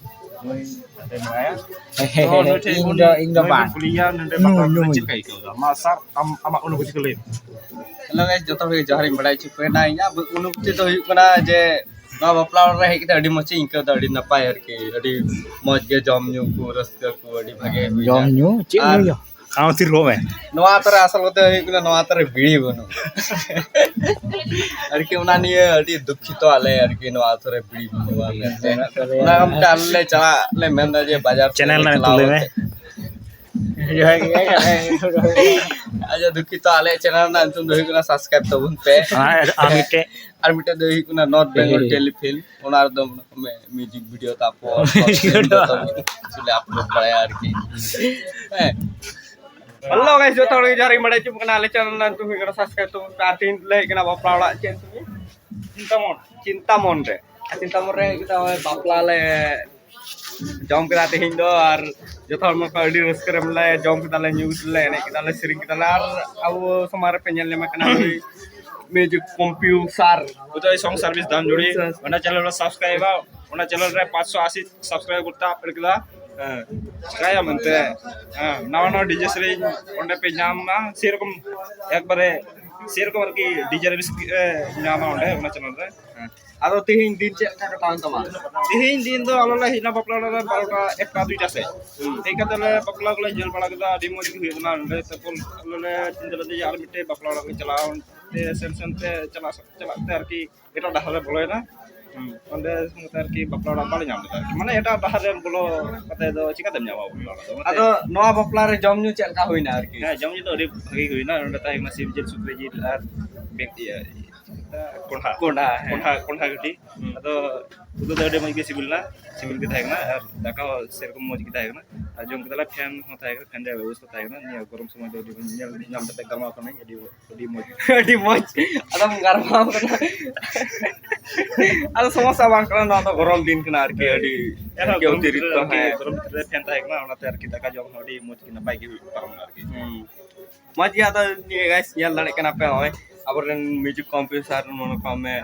ᱱᱩᱭ ᱱᱚᱸᱰᱮ ᱢᱮᱱᱟᱭᱟ᱾ ᱛᱚ ᱱᱩᱭ ᱴᱷᱮᱱ ᱤᱧ ᱵᱚᱱ, ᱫᱚ, ᱤᱧ ᱫᱚ ᱱᱩᱭ ᱵᱚᱱ ᱵᱟᱝ᱾ ᱠᱩᱞᱤᱭᱮᱭᱟ ᱱᱚᱸᱰᱮ ᱧᱩ, ᱵᱟᱯᱞᱟ ᱧᱩ᱾ ᱨᱮ ᱪᱮᱫ ᱞᱮᱠᱟ ᱟᱹᱭᱠᱟᱹᱣ ᱮᱫᱟ? ᱢᱟ ᱥᱟᱨ, ᱟᱢ ᱟᱢᱟᱜ ᱚᱱᱩᱵᱷᱩᱛᱤ ᱠᱚ ᱞᱟᱹᱭ ᱢᱮ᱾ Hello guys, ᱡᱚᱛᱚ ᱦᱚᱲ ᱜᱮ ᱡᱚᱦᱟᱨ ᱤᱧ ᱵᱟᱲᱟᱭ ᱦᱚᱪᱚ ᱯᱮ ᱠᱟᱱᱟ᱾ ᱤᱧᱟᱹᱜ ᱚᱱᱩᱵᱷᱩᱛᱤ ᱫᱚ ᱦᱩᱭᱩᱜ ᱠᱟᱱᱟ ᱡᱮ ᱱᱚᱣᱟ ᱵᱟᱯᱞᱟ ᱚᱲᱟᱜ ᱨᱮ ᱦᱮᱡ ᱠᱟᱛᱮ ᱟᱹᱰᱤ ᱢᱚᱡᱽ ᱤᱧ ᱟᱹᱭᱠᱟᱹᱣ ᱮᱫᱟ, ᱟᱹᱰᱤ ᱱᱟᱯᱟᱭ ᱟᱨᱠᱤ, ᱟᱹᱰᱤ ᱢᱚᱡᱽ ᱜᱮ ᱡᱚᱢ ᱧᱩ ᱠᱚ, ᱨᱟᱹᱥᱠᱟᱹ ᱠᱚ ᱟᱹᱰᱤ ᱵᱷᱟᱜᱮ ᱦᱩᱭᱱᱟ᱾ ᱡᱚᱢ ᱧᱩ ᱪᱮᱫ ᱟᱨ ᱧᱩ ᱧᱩ? ᱟᱢ ᱛᱤᱨ ᱠᱚᱜ ᱢᱮ᱾ ᱱᱚᱣᱟ ᱟᱛᱳ ᱨᱮ ᱟᱥᱚᱞ ᱠᱟᱛᱮ ᱦᱩᱭᱩᱜ ᱠᱟᱱᱟ, ᱱᱚᱣᱟ ᱟᱛᱳ ᱨᱮ ᱵᱤᱲᱤ ᱵᱟᱹᱱᱩᱜ ᱟᱨᱠᱤ, ᱚᱱᱟ ᱱᱤᱭᱮ ᱟᱹᱰᱤ ᱫᱩᱠᱠᱷᱤᱛᱚ ᱟᱞᱮ ᱟᱨᱠᱤ, ᱱᱚᱣᱟ ᱟᱛᱳ ᱨᱮ ᱵᱤᱲᱤ ᱵᱟᱹᱱᱩᱜᱼᱟ ᱢᱮᱱᱛᱮ᱾ ᱚᱱᱟ ᱠᱷᱟᱹᱛᱤᱨ ᱟᱞᱮ ᱞᱮ ᱪᱟᱞᱟᱜ ᱞᱮ ᱢᱮᱱᱫᱟ ᱡᱮ ᱵᱟᱡᱟᱨ ᱛᱮ ᱪᱮᱱᱮᱞ ᱨᱮᱱᱟᱜ ᱧᱩᱛᱩᱢ ᱪᱟᱞᱟᱣ ᱞᱟᱹᱭ ᱢᱮ᱾ ᱠᱟᱛᱮ ᱟᱪᱪᱷᱟ, ᱫᱩᱠᱠᱷᱤᱛᱚ, ᱟᱞᱮᱭᱟᱜ ᱪᱮᱱᱮᱞ ᱨᱮᱱᱟᱜ ᱧᱩᱛᱩᱢ ᱫᱚ ᱦᱩᱭᱩᱜ ᱠᱟᱱᱟ subscribe ᱛᱟᱵᱚᱱ ᱯᱮ᱾ ᱟᱨ, ᱟᱨ ᱢᱤᱫᱴᱮᱡ ᱟᱨ ᱢᱤᱫᱴᱮᱡ ᱫᱚ ᱦᱩᱭᱩᱜ ᱠᱟᱱᱟ North Bengal Telefilm, ᱚᱱᱟ ᱨᱮᱫᱚ ᱢᱚᱱᱮ ᱠᱟᱜ ᱢᱮ music video ᱛᱟᱯᱚᱨ ᱡᱚᱛᱚ ᱠᱤᱪᱷᱩ ᱞᱮ upload ᱵᱟᱲᱟᱭᱟ ᱟᱨᱠᱤ᱾ ᱦᱮᱸ᱾ Hello guys, ᱡᱚᱛᱚ ᱦᱚᱲ ᱜᱮ ᱡᱚᱦᱟᱨ ᱤᱧ ᱵᱟᱲᱟᱭ ᱦᱚᱪᱚ ᱠᱟᱱᱟ, ᱟᱞᱮ ᱪᱮᱱᱮᱞ ᱨᱮᱱᱟᱜ ᱧᱩᱛᱩᱢ ᱦᱩᱭᱩᱜ ᱠᱟᱱᱟ subscribe ᱛᱟᱵᱚᱱ ᱯᱮ᱾ ᱟᱨ ᱛᱮᱦᱮᱧ ᱞᱮ ᱦᱮᱡ ᱠᱟᱱᱟ ᱵᱟᱯᱞᱟ ᱚᱲᱟᱜ, ᱪᱮᱫ ᱧᱩᱛᱩᱢ? ᱪᱤᱱᱛᱟᱢᱚᱱ᱾ ᱪᱤᱱᱛᱟᱢᱚᱱ ᱨᱮ᱾ ᱟᱨ ᱪᱤᱱᱛᱟᱢᱚᱱ ᱨᱮ ᱦᱮᱡ ᱠᱟᱛᱮ ᱱᱚᱜᱼᱚᱭ ᱵᱟᱯᱞᱟ ᱞᱮ ᱡᱚᱢ ᱠᱮᱫᱟ ᱛᱮᱦᱮᱧ ᱫᱚ, ᱟᱨ ᱡᱚᱛᱚ ᱦᱚᱲ ᱢᱟ ᱟᱹᱰᱤ ᱨᱟᱹᱥᱠᱟᱹ ᱨᱮ ᱢᱮᱱᱟᱭᱟ, ᱡᱚᱢ ᱠᱮᱫᱟᱞᱮ, ᱧᱩ ᱠᱮᱫᱟᱞᱮ, ᱮᱱᱮᱡ ᱠᱮᱫᱟᱞᱮ, ᱥᱮᱨᱮᱧ ᱠᱮᱫᱟᱞᱮ, ᱟᱨ ᱟᱵᱚ ᱥᱚᱢᱟᱡᱽ ᱨᱮᱯᱮ ᱧᱮᱞ ᱧᱟᱢᱮ ᱠᱟᱱᱟ ᱱᱩᱭ music composer ᱩᱫᱚᱭ Song Service ᱫᱷᱟᱱᱡᱩᱲᱤ᱾ ᱚᱱᱟ ᱪᱮᱱᱮᱞ ᱨᱮ subscribe ᱟ, ᱚᱱᱟ ᱪᱮᱱᱮᱞ ᱨᱮ ᱯᱟᱸᱪᱥᱚ ᱟᱥᱤ subscribe ᱠᱚ ᱛᱟᱵ ᱠᱮᱫᱟ᱾ ᱦᱮᱸ, ᱪᱤᱠᱟᱹᱭᱟᱢ ᱮᱱᱛᱮ? ᱦᱮᱸ, ᱱᱟᱣᱟ ᱱᱟᱣᱟ DJ ᱥᱮᱨᱮᱧ ᱚᱸᱰᱮ ᱯᱮ ᱧᱟᱢᱟ, ᱥᱮᱨᱚᱠᱚᱢ ᱮᱠᱵᱟᱨᱮ ᱥᱮᱨᱚᱠᱚᱢ ᱟᱨᱠᱤ DJ ᱨᱮ ᱧᱟᱢᱟ ᱚᱸᱰᱮ, ᱚᱱᱟ ᱪᱮᱱᱮᱞ ᱨᱮ᱾ ᱦᱮᱸ᱾ ᱟᱫᱚ ᱛᱤᱦᱤᱧ ᱫᱤᱱ ᱪᱮᱫ ᱞᱮᱠᱟ ᱠᱟᱴᱟᱣᱮᱱ ᱛᱟᱢᱟ? ᱛᱤᱦᱤᱧ ᱫᱤᱱ ᱫᱚ ᱟᱞᱮ ᱞᱮ ᱦᱮᱡ ᱮᱱᱟ ᱵᱟᱯᱞᱟ ᱚᱲᱟᱜ ᱨᱮ ᱵᱟᱨᱚᱴᱟ, ᱮᱠᱴᱟ, ᱫᱩᱭᱴᱟ ᱥᱮᱫ᱾ ᱦᱩᱸ᱾ ᱦᱮᱡ ᱠᱟᱛᱮ ᱞᱮ ᱵᱟᱯᱞᱟ ᱠᱚᱞᱮ ᱧᱮᱞ ᱵᱟᱲᱟ ᱠᱮᱫᱟ, ᱟᱹᱰᱤ ᱢᱚᱡᱽ ᱜᱮ ᱦᱩᱭᱩᱜ ᱠᱟᱱᱟ ᱱᱚᱸᱰᱮ᱾ ᱛᱟᱨᱯᱚᱨ ᱟᱞᱮ ᱞᱮ ᱪᱤᱱᱛᱟᱹ ᱞᱮᱫᱟ ᱡᱮ ᱟᱨ ᱢᱤᱫᱴᱮᱡ ᱵᱟᱯᱞᱟ ᱚᱲᱟᱜ ᱞᱮ ᱪᱟᱞᱟᱜᱼᱟ, ᱚᱱᱛᱮ ᱥᱮᱱ ᱥᱮᱱ ᱛᱮ ᱪᱟᱞᱟᱜ ᱪᱟᱞᱟᱜ ᱛᱮ ᱟᱨᱠᱤ ᱮᱴᱟᱜ ᱰᱟᱦᱟᱨ ᱨᱮ ᱵᱚᱞᱚᱭᱮᱱᱟ᱾ ᱦᱩᱸ᱾ ᱚᱸᱰᱮ ᱥᱮᱱ ᱠᱟᱛᱮ ᱟᱨᱠᱤ ᱵᱟᱯᱞᱟ ᱚᱲᱟᱜ ᱵᱟᱞᱮ ᱧᱟᱢ ᱞᱮᱫᱟ ᱟᱨᱠᱤ᱾ ᱢᱟᱱᱮ ᱮᱴᱟᱜ ᱰᱟᱦᱟᱨ ᱨᱮ ᱵᱚᱞᱚ ᱠᱟᱛᱮ ᱫᱚ ᱪᱤᱠᱟᱹᱛᱮᱢ ᱧᱟᱢᱟ ᱵᱟᱯᱞᱟ ᱚᱲᱟᱜ ᱫᱚ? ᱚᱱᱟᱛᱮ ᱟᱫᱚ ᱱᱚᱣᱟ ᱵᱟᱯᱞᱟ ᱨᱮ ᱡᱚᱢ ᱧᱩ ᱪᱮᱫ ᱞᱮᱠᱟ ᱦᱩᱭᱱᱟ ᱟᱨᱠᱤ? ᱦᱮᱸ, ᱡᱚᱢ ᱧᱩ ᱫᱚ ᱟᱹᱰᱤ ᱵᱷᱟᱜᱤ ᱦᱩᱭᱱᱟ᱾ ᱱᱚᱸᱰᱮ ᱛᱟᱦᱮᱸ ᱠᱟᱱᱟ ᱥᱤᱢ ᱡᱤᱞ, ᱥᱩᱠᱨᱤ ᱡᱤᱞ ᱟᱨ ᱵᱮᱠ-, ᱤᱭᱟᱹ, ᱠᱚᱸᱰᱷᱟ᱾ ᱠᱚᱸᱰᱷᱟ, ᱦᱮᱸ᱾ ᱠᱚᱸᱰᱷᱟ, ᱠᱚᱸᱰᱷᱟ ᱠᱟᱹᱴᱤᱡ᱾ ᱦᱩᱸ᱾ ᱟᱫᱚ ᱩᱛᱩ ᱫᱚ ᱟᱹᱰᱤ ᱢᱚᱡᱽ ᱜᱮ ᱥᱤᱵᱤᱞ ᱞᱮᱱᱟ, ᱥᱤᱵᱤᱞ ᱜᱮ ᱛᱟᱦᱮᱸ ᱠᱟᱱᱟ, ᱟᱨ ᱫᱟᱠᱟ ᱦᱚᱸ ᱥᱮᱨᱚᱠᱚᱢ ᱢᱚᱡᱽ ᱜᱮ ᱛᱟᱦᱮᱸ ᱠᱟᱱᱟ᱾ ᱟᱨ ᱡᱚᱢ ᱠᱮᱫᱟᱞᱮ, ᱯᱷᱮᱱ ᱦᱚᱸ ᱛᱟᱦᱮᱸ ᱠᱟᱱᱟ, ᱯᱷᱮᱱ ᱨᱮᱭᱟᱜ ᱵᱮᱵᱚᱥᱛᱷᱟ ᱛᱟᱦᱮᱸ ᱠᱟᱱᱟ᱾ ᱱᱤᱭᱟᱹ ᱜᱚᱨᱚᱢ ᱥᱚᱢᱚᱭ ᱫᱚ ᱟᱹᱰᱤ ᱧᱮᱞ ᱧᱟᱢ ᱠᱟᱛᱮ ᱜᱟᱞᱢᱟᱣ ᱠᱟᱹᱱᱟᱹᱧ, ᱟᱹᱰᱤ, ᱟᱹᱰᱤ ᱢᱚᱡᱽ᱾ ᱟᱹᱰᱤ ᱢᱚᱡᱽ᱾ ᱟᱫᱚᱢ ᱜᱟᱞᱢᱟᱣ ᱠᱟᱱᱟ᱾ ᱟᱫᱚ ᱥᱚᱢᱚᱥᱥᱟ ᱵᱟᱝ ᱠᱟᱱᱟ, ᱱᱚᱣᱟ ᱫᱚ ᱜᱚᱨᱚᱢ ᱫᱤᱱ ᱠᱟᱱᱟ ᱟᱨᱠᱤ, ᱟᱹᱰᱤ ᱮᱱᱨᱮᱦᱚᱸ ᱟᱨᱠᱤ ᱜᱚᱨᱚᱢ ᱚᱛᱤᱨᱤᱠᱛᱚ, ᱫᱤᱱ ᱨᱮ ᱦᱮᱸ᱾ ᱜᱚᱨᱚᱢ ᱫᱤᱱ ᱨᱮ ᱯᱷᱮᱱ ᱛᱟᱦᱮᱸ ᱠᱟᱱᱟ, ᱚᱱᱟᱛᱮ ᱟᱨᱠᱤ ᱫᱟᱠᱟ ᱡᱚᱢ ᱦᱚᱸ ᱟᱹᱰᱤ ᱢᱚᱡᱽ ᱜᱮ, ᱱᱟᱯᱟᱭ ᱜᱮ ᱦᱩᱭᱩᱜ ᱯᱟᱨᱚᱢ ᱮᱱᱟ ᱟᱨᱠᱤ᱾ ᱦᱩᱸ᱾ ᱢᱚᱡᱽ ᱜᱮ᱾ ᱟᱫᱚ ᱱᱤᱭᱟᱹ guys ᱧᱮᱞ ᱫᱟᱲᱮᱭᱟᱜ ᱠᱟᱱᱟ ᱯᱮ, ᱱᱚᱜᱼᱚᱭ ᱟᱵᱚᱨᱮᱱ music composer ᱢᱚᱱᱮ ᱠᱟᱜ ᱢᱮ,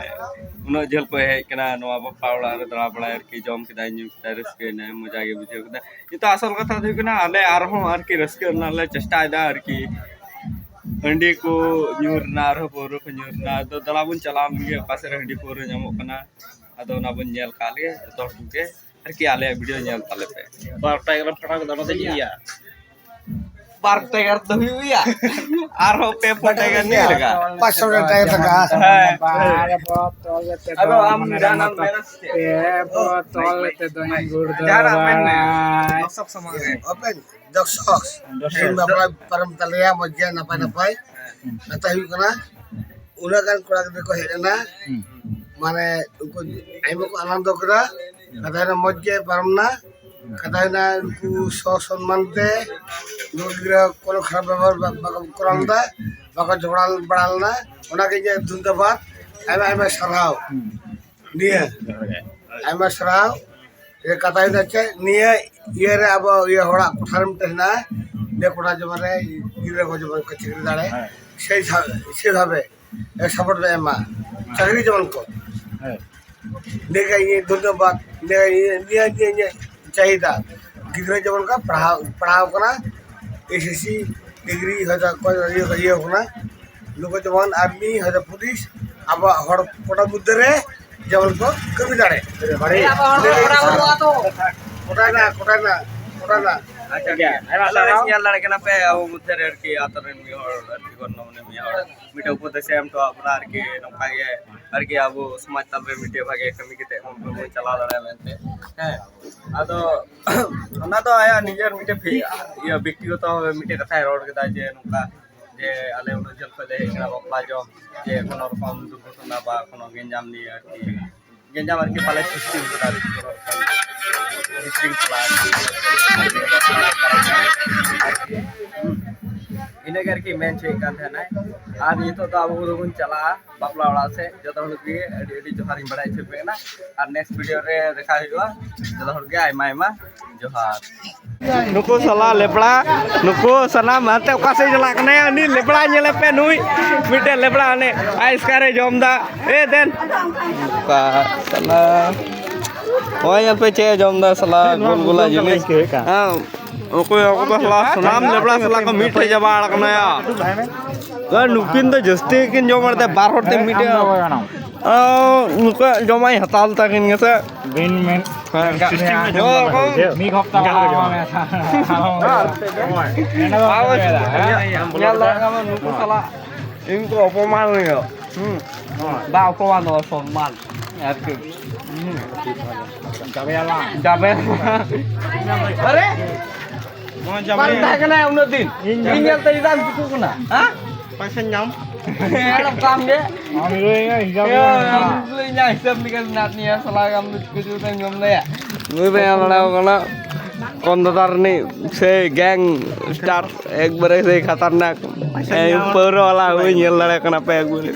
ᱩᱱᱟᱹᱜ ᱡᱷᱟᱹᱞ ᱠᱚ ᱦᱮᱡ ᱠᱟᱱᱟ ᱱᱚᱣᱟ ᱵᱟᱯᱞᱟ ᱚᱲᱟᱜ ᱨᱮ ᱫᱟᱬᱟ ᱵᱟᱲᱟᱭ ᱟᱨᱠᱤ, ᱡᱚᱢ ᱠᱮᱫᱟᱭ, ᱧᱩ ᱠᱮᱫᱟᱭ, ᱨᱟᱹᱥᱠᱟᱹᱭᱮᱱᱟᱭ, ᱢᱚᱡᱟ ᱜᱮ ᱵᱩᱡᱷᱟᱹᱣ ᱠᱮᱫᱟ᱾ ᱱᱤᱛᱚᱜ ᱟᱥᱚᱞ ᱠᱟᱛᱷᱟ ᱫᱚ ᱦᱩᱭᱩᱜ ᱠᱟᱱᱟ, ᱟᱞᱮ ᱟᱨᱦᱚᱸ ᱟᱨᱠᱤ ᱨᱟᱹᱥᱠᱟᱹ ᱨᱮᱱᱟᱜ ᱞᱮ ᱪᱮᱥᱴᱟᱭᱮᱫᱟ ᱟᱨᱠᱤ᱾ ᱦᱟᱺᱰᱤ ᱠᱚ ᱧᱩ ᱨᱮᱱᱟᱜ, ᱟᱨᱦᱚᱸ ᱯᱟᱹᱣᱨᱟᱹ ᱠᱚ ᱧᱩ ᱨᱮᱱᱟᱜ, ᱟᱫᱚ ᱫᱮᱞᱟ ᱵᱚᱱ ᱪᱟᱞᱟᱣ ᱞᱮᱱ ᱜᱮ, ᱚᱠᱟ ᱥᱮᱫ ᱨᱮ ᱦᱟᱺᱰᱤ ᱯᱟᱹᱣᱨᱟᱹ ᱧᱟᱢᱚᱜ ᱠᱟᱱᱟ, ᱟᱫᱚ ᱚᱱᱟ ᱵᱚᱱ ᱧᱮᱞ ᱠᱟᱜ ᱞᱮᱜᱮ ᱡᱚᱛᱚ ᱦᱚᱲ ᱠᱚᱜᱮ ᱟᱨᱠᱤ, ᱟᱞᱮᱭᱟᱜ video ᱧᱮᱞ ᱛᱟᱞᱮ ᱯᱮ᱾ ᱵᱟᱨ ᱴᱟᱠᱟ ᱜᱟᱱ ᱯᱷᱟᱴᱟᱣ ᱠᱮᱫᱟ, ᱚᱱᱟ ᱫᱚ ᱤᱧ ᱜᱮᱭᱟ᱾ ᱵᱟᱨ ᱴᱟᱠᱟ ᱫᱚ ᱦᱩᱭᱩᱜ ᱜᱮᱭᱟ᱾ ᱟᱨᱦᱚᱸ ᱯᱮ ᱯᱩᱱ ᱴᱟᱠᱟ ᱜᱟᱱ ᱞᱟᱜᱟᱜᱼᱟ᱾ ᱯᱟᱸᱪᱥᱚ ᱴᱟᱠᱟ ᱞᱟᱜᱟᱜᱼᱟ᱾ ᱦᱮᱸ᱾ ᱟᱫᱚ ᱟᱢ ᱡᱟᱦᱟᱱᱟᱜ ᱮᱢ ᱢᱮᱱᱟ ᱥᱮ ᱪᱮᱫ? ᱯᱮ ᱵᱚᱛᱚᱞ ᱛᱮᱫᱚᱧ ᱜᱩᱲᱫᱟᱹᱣ ᱡᱟᱦᱟᱱᱟᱜ ᱢᱮᱱ ᱢᱮ᱾ ᱵᱟᱲᱟᱭ᱾ ᱫᱚᱨᱥᱚᱠ ᱥᱟᱢᱟᱝ ᱨᱮ᱾ ᱟᱵᱮᱱ ᱫᱚᱨᱥᱚᱠ, ᱫᱚᱨᱥᱚᱠ᱾ ᱛᱮᱦᱮᱧ ᱵᱟᱯᱞᱟ ᱯᱟᱨᱚᱢ ᱛᱟᱞᱮᱭᱟ, ᱢᱚᱡᱽ ᱜᱮ, ᱱᱟᱯᱟᱭ ᱱᱟᱯᱟᱭ᱾ ᱠᱟᱛᱷᱟ ᱦᱩᱭᱩᱜ ᱠᱟᱱᱟ, ᱩᱱᱟᱹᱜ ᱜᱟᱱ ᱠᱚᱲᱟ ᱜᱤᱫᱽᱨᱟᱹ ᱠᱚ ᱦᱮᱡ ᱞᱮᱱᱟ, ᱦᱩᱸ᱾ ᱢᱟᱱᱮ ᱩᱱᱠᱩ ᱟᱭᱢᱟ ᱠᱚ ᱟᱱᱚᱱᱫᱚ ᱠᱮᱫᱟ᱾ ᱠᱟᱛᱷᱟ ᱦᱩᱭᱱᱟ, ᱢᱚᱡᱽ ᱜᱮ ᱯᱟᱨᱚᱢ ᱱᱟ᱾ ᱠᱟᱛᱷᱟ ᱦᱩᱭᱱᱟ, ᱩᱱᱠᱩ ᱥᱚ ᱥᱚᱱᱢᱟᱱ ᱛᱮ ᱩᱱᱠᱩ ᱜᱤᱫᱽᱨᱟᱹ ᱠᱳᱱᱳ ᱠᱷᱟᱨᱟᱯ ᱵᱮᱵᱚᱦᱟᱨ ᱵᱟ-, ᱵᱟᱠᱚ ᱠᱚᱨᱟᱣ ᱞᱮᱫᱟ, ᱵᱟᱠᱚ ᱡᱷᱚᱜᱽᱲᱟ ᱵᱟᱲᱟ ᱞᱮᱱᱟ᱾ ᱚᱱᱟᱜᱮ ᱤᱧᱟᱹᱜ ᱫᱷᱩᱱᱫᱟᱵᱟᱫ, ᱟᱭᱢᱟ ᱟᱭᱢᱟ ᱥᱟᱨᱦᱟᱣ᱾ ᱱᱤᱭᱟᱹ ᱟᱭᱢᱟ ᱥᱟᱨᱦᱟᱣ᱾ ᱤᱭᱟᱹ ᱠᱟᱛᱷᱟ ᱦᱩᱭᱩᱜ ᱠᱟᱱᱟ ᱪᱮᱫ, ᱱᱤᱭᱟᱹ ᱤᱭᱟᱹ ᱨᱮ ᱟᱵᱚ ᱤᱭᱟᱹ ᱦᱚᱲᱟᱜ ᱠᱚᱴᱷᱟ ᱨᱮ ᱢᱤᱫᱴᱮᱱ ᱦᱮᱱᱟᱜᱼᱟ, ᱱᱤᱭᱟᱹ ᱠᱚᱲᱟ ᱡᱮᱢᱚᱱ ᱨᱮ ᱜᱤᱫᱽᱨᱟᱹ ᱠᱚ ᱡᱮᱢᱚᱱ ᱠᱚ ᱪᱟᱹᱠᱨᱤ ᱫᱟᱲᱮ, ᱦᱮᱸ᱾ ᱥᱮᱭ ᱥᱟ-, ᱥᱮᱭ ᱵᱷᱟᱵᱮ ᱥᱟᱯᱳᱨᱴ ᱞᱮ ᱮᱢᱟ, ᱦᱮᱸ᱾ ᱪᱟᱹᱠᱨᱤ ᱡᱮᱢᱚᱱ ᱠᱚ᱾ ᱦᱮᱸ᱾ ᱱᱤᱭᱟᱹ ᱜᱮ ᱤᱧ ᱫᱷᱚᱱᱭᱚᱵᱟᱫ, ᱱᱤᱭᱟᱹ, ᱱᱤᱭᱟᱹ, ᱱᱤᱭᱟᱹ, ᱱᱤᱭᱟᱹ ᱪᱟᱹᱦᱤᱫᱟ᱾ ᱜᱤᱫᱽᱨᱟᱹ ᱡᱮᱢᱚᱱ ᱠᱚ ᱯᱟᱲᱦᱟᱣ, ᱯᱟᱲᱦᱟᱣ ᱠᱟᱱᱟ, ᱮᱥ ᱮᱥ ᱥᱤ ᱰᱤᱜᱽᱨᱤ ᱦᱚᱭᱛᱳ ᱚᱠᱚᱭ ᱤᱭᱟᱹ, ᱤᱭᱟᱹ ᱠᱟᱱᱟ, ᱱᱩᱠᱩ ᱡᱮᱢᱚᱱ ᱟᱨᱢᱤ, ᱦᱚᱭᱛᱳ ᱯᱩᱞᱤᱥ, ᱟᱵᱚᱣᱟᱜ ᱦᱚᱲ ᱠᱚᱲᱟ ᱢᱚᱫᱽᱫᱷᱮ ᱨᱮ ᱡᱮᱢᱚᱱ ᱠᱚ ᱠᱟᱹᱢᱤ ᱫᱟᱲᱮ᱾ ᱟᱵᱚ ᱦᱚᱲ ᱠᱚᱲᱟ ᱵᱟᱹᱱᱩᱜᱼᱟ ᱛᱚ᱾ ᱠᱚᱴᱟᱭᱱᱟ, ᱠᱚᱴᱟᱭᱱᱟ, ᱠᱚᱴᱟᱭᱱᱟ᱾ ᱟᱪᱪᱷᱟ, ᱴᱷᱤᱠ ᱜᱮᱭᱟ᱾ ᱟᱭᱢᱟ ᱟᱞᱮ ᱥᱟᱨᱦᱟᱣ᱾ ᱧᱮᱞ ᱫᱟᱲᱮ ᱠᱟᱱᱟ ᱯᱮ, ᱟᱵᱚ ᱢᱚᱫᱽᱫᱷᱮ ᱨᱮ ᱟᱨᱠᱤ ᱟᱛᱳ ᱨᱮᱱ ᱢᱤᱫ ᱦᱚᱲ ᱟᱨᱠᱤ ᱜᱚᱱᱱᱚ ᱢᱟᱱᱮ ᱢᱤᱫ ᱦᱚᱲ ᱢᱤᱫᱴᱮᱱ ᱩᱯᱚᱫᱮᱥ ᱮ ᱮᱢ ᱦᱚᱴᱚ ᱟᱵᱚᱱᱟ ᱟᱨᱠᱤ, ᱱᱚᱝᱠᱟ ᱜᱮ ᱟᱨᱠᱤ ᱟᱵᱚ ᱥᱚᱢᱟᱡᱽ ᱛᱟᱞ ᱨᱮ ᱢᱤᱫᱴᱮᱱ ᱵᱷᱟᱜᱮ ᱠᱟᱹᱢᱤ ᱠᱟᱛᱮ ᱵᱚᱱ ᱪᱟᱞᱟᱣ ᱫᱟᱲᱮᱭᱟᱜᱼᱟ ᱢᱮᱱᱛᱮ᱾ ᱦᱮᱸ, ᱟᱫᱚ ᱚᱱᱟ ᱫᱚ ᱟᱭᱟᱜ ᱱᱤᱡᱮᱨ ᱢᱤᱫᱴᱮᱱ ᱯᱷᱤ-, ᱤᱭᱟᱹ, ᱵᱮᱠᱛᱤᱜᱚᱛᱚ ᱵᱷᱟᱵᱮ ᱢᱤᱫᱴᱮᱱ ᱠᱟᱛᱷᱟᱭ ᱨᱚᱲ ᱠᱮᱫᱟ ᱡᱮ ᱱᱚᱝᱠᱟ ᱡᱮ ᱟᱞᱮ ᱩᱱᱟᱹᱜ ᱡᱷᱟᱹᱞ ᱠᱷᱚᱱ ᱞᱮ ᱦᱮᱡ ᱠᱟᱱᱟ ᱵᱟᱯᱞᱟ ᱡᱚᱢ, ᱡᱮ ᱠᱳᱱᱳ ᱨᱚᱠᱚᱢ ᱫᱩᱨᱜᱷᱚᱴᱚᱱᱟ ᱵᱟ ᱠᱳᱱᱳ ᱜᱮᱧᱡᱟᱢ ᱱᱤᱭᱮ ᱟᱨᱠᱤ, ᱜᱮᱧᱡᱟᱢ ᱟᱨᱠᱤ ᱯᱟᱞᱮ ᱥᱨᱤᱥᱴᱤ ᱠᱟᱫᱟ ᱟᱨᱠᱤ, ᱠᱳᱱᱳ ᱨᱚᱠᱚᱢ ᱵᱤᱥᱨᱤᱝᱠᱷᱚᱞᱟ ᱟᱨᱠᱤ᱾ ᱤᱱᱟᱹᱜᱮ ᱟᱨᱠᱤ ᱢᱮᱱ ᱦᱚᱪᱚᱭᱮᱫ ᱠᱟᱱ ᱛᱟᱦᱮᱱᱟᱭ᱾ ᱟᱨ ᱱᱤᱛᱚᱜ ᱫᱚ ᱟᱵᱚ ᱫᱚᱵᱚᱱ ᱪᱟᱞᱟᱜᱼᱟ ᱵᱟᱯᱞᱟ ᱚᱲᱟᱜ ᱥᱮᱫ᱾ ᱡᱚᱛᱚ ᱦᱚᱲ ᱜᱮ ᱟᱹᱰᱤ ᱟᱹᱰᱤ ᱡᱚᱦᱟᱨ ᱤᱧ ᱵᱟᱲᱟᱭ ᱦᱚᱪᱚ ᱯᱮ ᱠᱟᱱᱟ᱾ ᱟᱨ ᱱᱮᱠᱥᱴ ᱵᱷᱤᱰᱤᱭᱳ ᱨᱮ ᱫᱮᱠᱷᱟ ᱦᱩᱭᱩᱜᱼᱟ᱾ ᱡᱚᱛᱚ ᱦᱚᱲ ᱜᱮ ᱟᱭᱢᱟ ᱟᱭᱢᱟ ᱡᱚᱦᱟᱨ᱾ ᱱᱩᱠᱩ ᱥᱟᱞᱟ ᱞᱮᱯᱲᱟ, ᱱᱩᱠᱩ ᱥᱟᱱᱟᱢ ᱦᱟᱱᱛᱮ ᱚᱠᱟ ᱥᱮᱫ ᱪᱟᱞᱟᱜ ᱠᱟᱱᱟᱭᱟ ᱩᱱᱤ ᱞᱮᱯᱲᱟ? ᱧᱮᱞᱮ ᱯᱮ, ᱱᱩᱭ ᱢᱤᱫᱴᱮᱱ ᱞᱮᱯᱲᱟ ᱦᱟᱱᱮ ᱟᱭᱥᱠᱟᱨᱮ ᱡᱚᱢ ᱫᱟ᱾ ᱮ ᱫᱮᱱ, ᱚᱠᱟ ᱥᱟᱞᱟ, ᱱᱚᱜᱼᱚᱭ ᱧᱮᱞ ᱯᱮ ᱪᱮᱫ ᱮ ᱡᱚᱢ ᱫᱟ ᱥᱟᱞᱟ, ᱜᱩᱞᱜᱩᱞᱟ ᱡᱤᱱᱤᱥ᱾ ᱦᱮᱸ, ᱚᱠᱚᱭ ᱚᱠᱚᱭ ᱥᱟᱞᱟ, ᱥᱟᱱᱟᱢ ᱞᱮᱯᱲᱟ ᱥᱟᱞᱟ ᱠᱚ ᱢᱤᱫ ᱴᱷᱮᱱ ᱪᱟᱵᱟ ᱟᱠᱟᱱᱟ ᱭᱟ᱾ ᱱᱩᱠᱤᱱ ᱫᱚ ᱡᱟᱹᱥᱛᱤ ᱠᱤᱱ ᱡᱚᱢ ᱵᱟᱲᱟᱭ ᱛᱮ ᱵᱟᱨ ᱦᱚᱲ ᱛᱮ ᱢᱤᱫᱴᱮᱡ᱾ ᱱᱩᱠᱩᱣᱟᱜ ᱡᱚᱢᱟᱜ ᱤᱧ ᱦᱟᱛᱟᱣ ᱞᱮ ᱛᱟᱹᱠᱤᱱ ᱜᱮᱥᱮ᱾ ᱵᱤᱱ ᱢᱮᱱ ᱦᱮᱸ, ᱢᱤᱫ ᱦᱚᱯᱛᱟ ᱞᱟᱦᱟ ᱢᱟ ᱢᱮ᱾ ᱧᱮᱞ ᱫᱟᱲᱮᱭᱟᱜ ᱠᱟᱱᱟ ᱱᱩᱠᱩ ᱥᱟᱞᱟᱜ ᱤᱧ ᱠᱚ ᱚᱯᱚᱢᱟᱱ ᱦᱩᱭᱩᱜᱼᱟ᱾ ᱦᱩᱸ᱾ ᱵᱟ ᱚᱯᱚᱢᱟᱱ ᱫᱚ ᱵᱟᱝ, ᱥᱚᱱᱢᱟᱱ ᱟᱨᱠᱤ᱾ ᱦᱩᱸ᱾ ᱡᱟᱵᱮ ᱟᱞᱟᱝ᱾ ᱡᱟᱵᱮ᱾ ᱟᱨᱮ? ᱵᱟᱝ ᱛᱟᱦᱮᱸ ᱠᱟᱱᱟ ᱩᱱᱟᱹᱜ ᱫᱤᱱ᱾ ᱤᱧ ᱧᱮᱞᱛᱮ ᱪᱮᱫᱟᱜ ᱮᱢ ᱪᱤᱠᱟᱹᱜ ᱠᱟᱱᱟ? ᱦᱮᱸ? ᱯᱚᱭᱥᱟ ᱧᱟᱢ᱾ ᱟᱢ ᱞᱟᱹᱭ ᱢᱮ, ᱦᱤᱥᱟᱹᱵ ᱤᱭᱟᱹ, ᱢᱮ᱾ ᱟᱢ ᱞᱟᱹᱭ ᱧᱟ ᱦᱤᱥᱟᱹᱵ ᱞᱮᱠᱟ ᱢᱮᱱᱟᱜ ᱢᱮᱭᱟ, ᱥᱟᱞᱟ ᱟᱢ ᱫᱚ ᱪᱤᱠᱟᱹ ᱪᱚ ᱛᱮᱢ ᱡᱚᱢ ᱞᱮᱭᱟ᱾ ᱱᱩᱭ ᱵᱮᱱ ᱞᱟᱲᱟᱣ ᱠᱟᱱᱟ, ᱠᱚᱱᱫᱚᱫᱟᱨ ᱨᱤᱱᱤᱡ ᱥᱮ gang star, ᱮᱠᱵᱟᱨᱮ ᱥᱮ ᱠᱷᱟᱛᱟᱨᱱᱟᱠ᱾ ᱯᱚᱭᱥᱟ ᱮ, ᱧᱟᱢ᱾ ᱯᱟᱹᱣᱨᱟᱹ ᱣᱟᱞᱟ ᱦᱩᱭ ᱧᱮᱞ ᱫᱟᱲᱮ ᱠᱟᱱᱟ ᱯᱮ ᱮᱠᱵᱟᱨᱮ᱾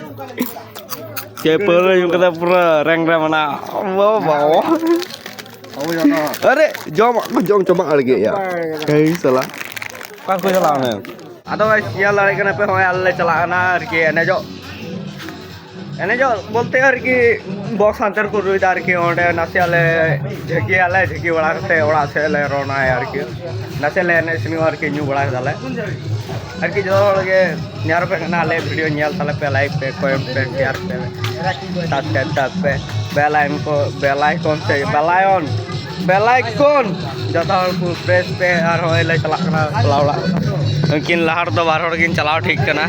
ᱪᱮ ᱯᱟᱹᱣᱨᱟᱹ ᱧᱩ ᱠᱟᱛᱮ ᱯᱩᱨᱟᱹ rank ᱨᱮ ᱢᱮᱱᱟᱜᱼᱟ᱾ ᱵᱟᱵᱟ, ᱵᱟᱵᱟ᱾ ᱟᱵᱚ ᱡᱚᱛᱚ᱾ ᱟᱨᱮ, ᱡᱚᱢᱟᱜ ᱠᱚ ᱡᱚᱢ ᱪᱟᱵᱟ ᱟᱲᱜᱮᱭᱟ᱾ ᱮᱭ ᱥᱟᱞᱟ᱾ ᱚᱠᱟ ᱠᱚ ᱪᱟᱞᱟᱜᱼᱟ ᱚᱱᱮ? ᱟᱫᱚ guys, ᱧᱮᱞ ᱫᱟᱲᱮᱭᱟᱜ ᱠᱟᱱᱟ ᱯᱮ, ᱦᱚᱸᱜᱼᱚᱭ ᱟᱞᱮ ᱞᱮ ᱪᱟᱞᱟᱜ ᱠᱟᱱᱟ ᱟᱨᱠᱤ ᱮᱱᱮᱡᱚᱜ᱾ ᱮᱱᱮᱡᱚᱜ ᱵᱚᱞᱛᱮ ᱟᱨᱠᱤ box ᱦᱟᱱᱛᱮ ᱨᱮᱠᱚ ᱨᱩᱭᱫᱟ ᱟᱨᱠᱤ, ᱚᱸᱰᱮ ᱱᱟᱥᱮᱭᱟᱜ ᱞᱮ ᱡᱷᱟᱹᱠᱤᱭᱟᱞᱮ, ᱡᱷᱟᱹᱠᱤ ᱵᱟᱲᱟ ᱠᱟᱛᱮ ᱚᱲᱟᱜ ᱥᱮᱫ ᱞᱮ ᱨᱚᱣᱱᱟᱭᱟ ᱟᱨᱠᱤ᱾ ᱱᱟᱥᱮ ᱞᱮ ᱮᱱᱮᱡ ᱥᱮᱨᱮᱧᱚᱜᱼᱟ ᱟᱨᱠᱤ, ᱧᱩ ᱵᱟᱲᱟ ᱠᱮᱫᱟᱞᱮ ᱟᱨᱠᱤ᱾ ᱡᱚᱛᱚ ᱦᱚᱲ ᱜᱮ ᱱᱮᱦᱚᱨ ᱯᱮ ᱠᱟᱱᱟ, ᱟᱞᱮ ᱵᱷᱤᱰᱤᱭᱳ ᱧᱮᱞ ᱛᱟᱞᱮ ᱯᱮ, like ᱯᱮ, comment ᱯᱮ, share ᱯᱮ, subscribe ᱛᱟᱵ ᱯᱮ, bell icon ᱠᱚ, bell icon ᱥᱮ bell icon, bell icon ᱡᱚᱛᱚ ᱦᱚᱲ ᱠᱚ press ᱯᱮ᱾ ᱟᱨ ᱦᱚᱸᱜᱼᱚᱭ ᱞᱮ ᱪᱟᱞᱟᱜ ᱠᱟᱱᱟ ᱵᱟᱯᱞᱟ ᱚᱲᱟᱜ᱾ ᱩᱱᱠᱤᱱ ᱞᱟᱦᱟ ᱨᱮᱫᱚ ᱵᱟᱨ ᱦᱚᱲ ᱠᱤᱱ ᱪᱟᱞᱟᱣ ᱴᱷᱤᱠ ᱠᱟᱱᱟ᱾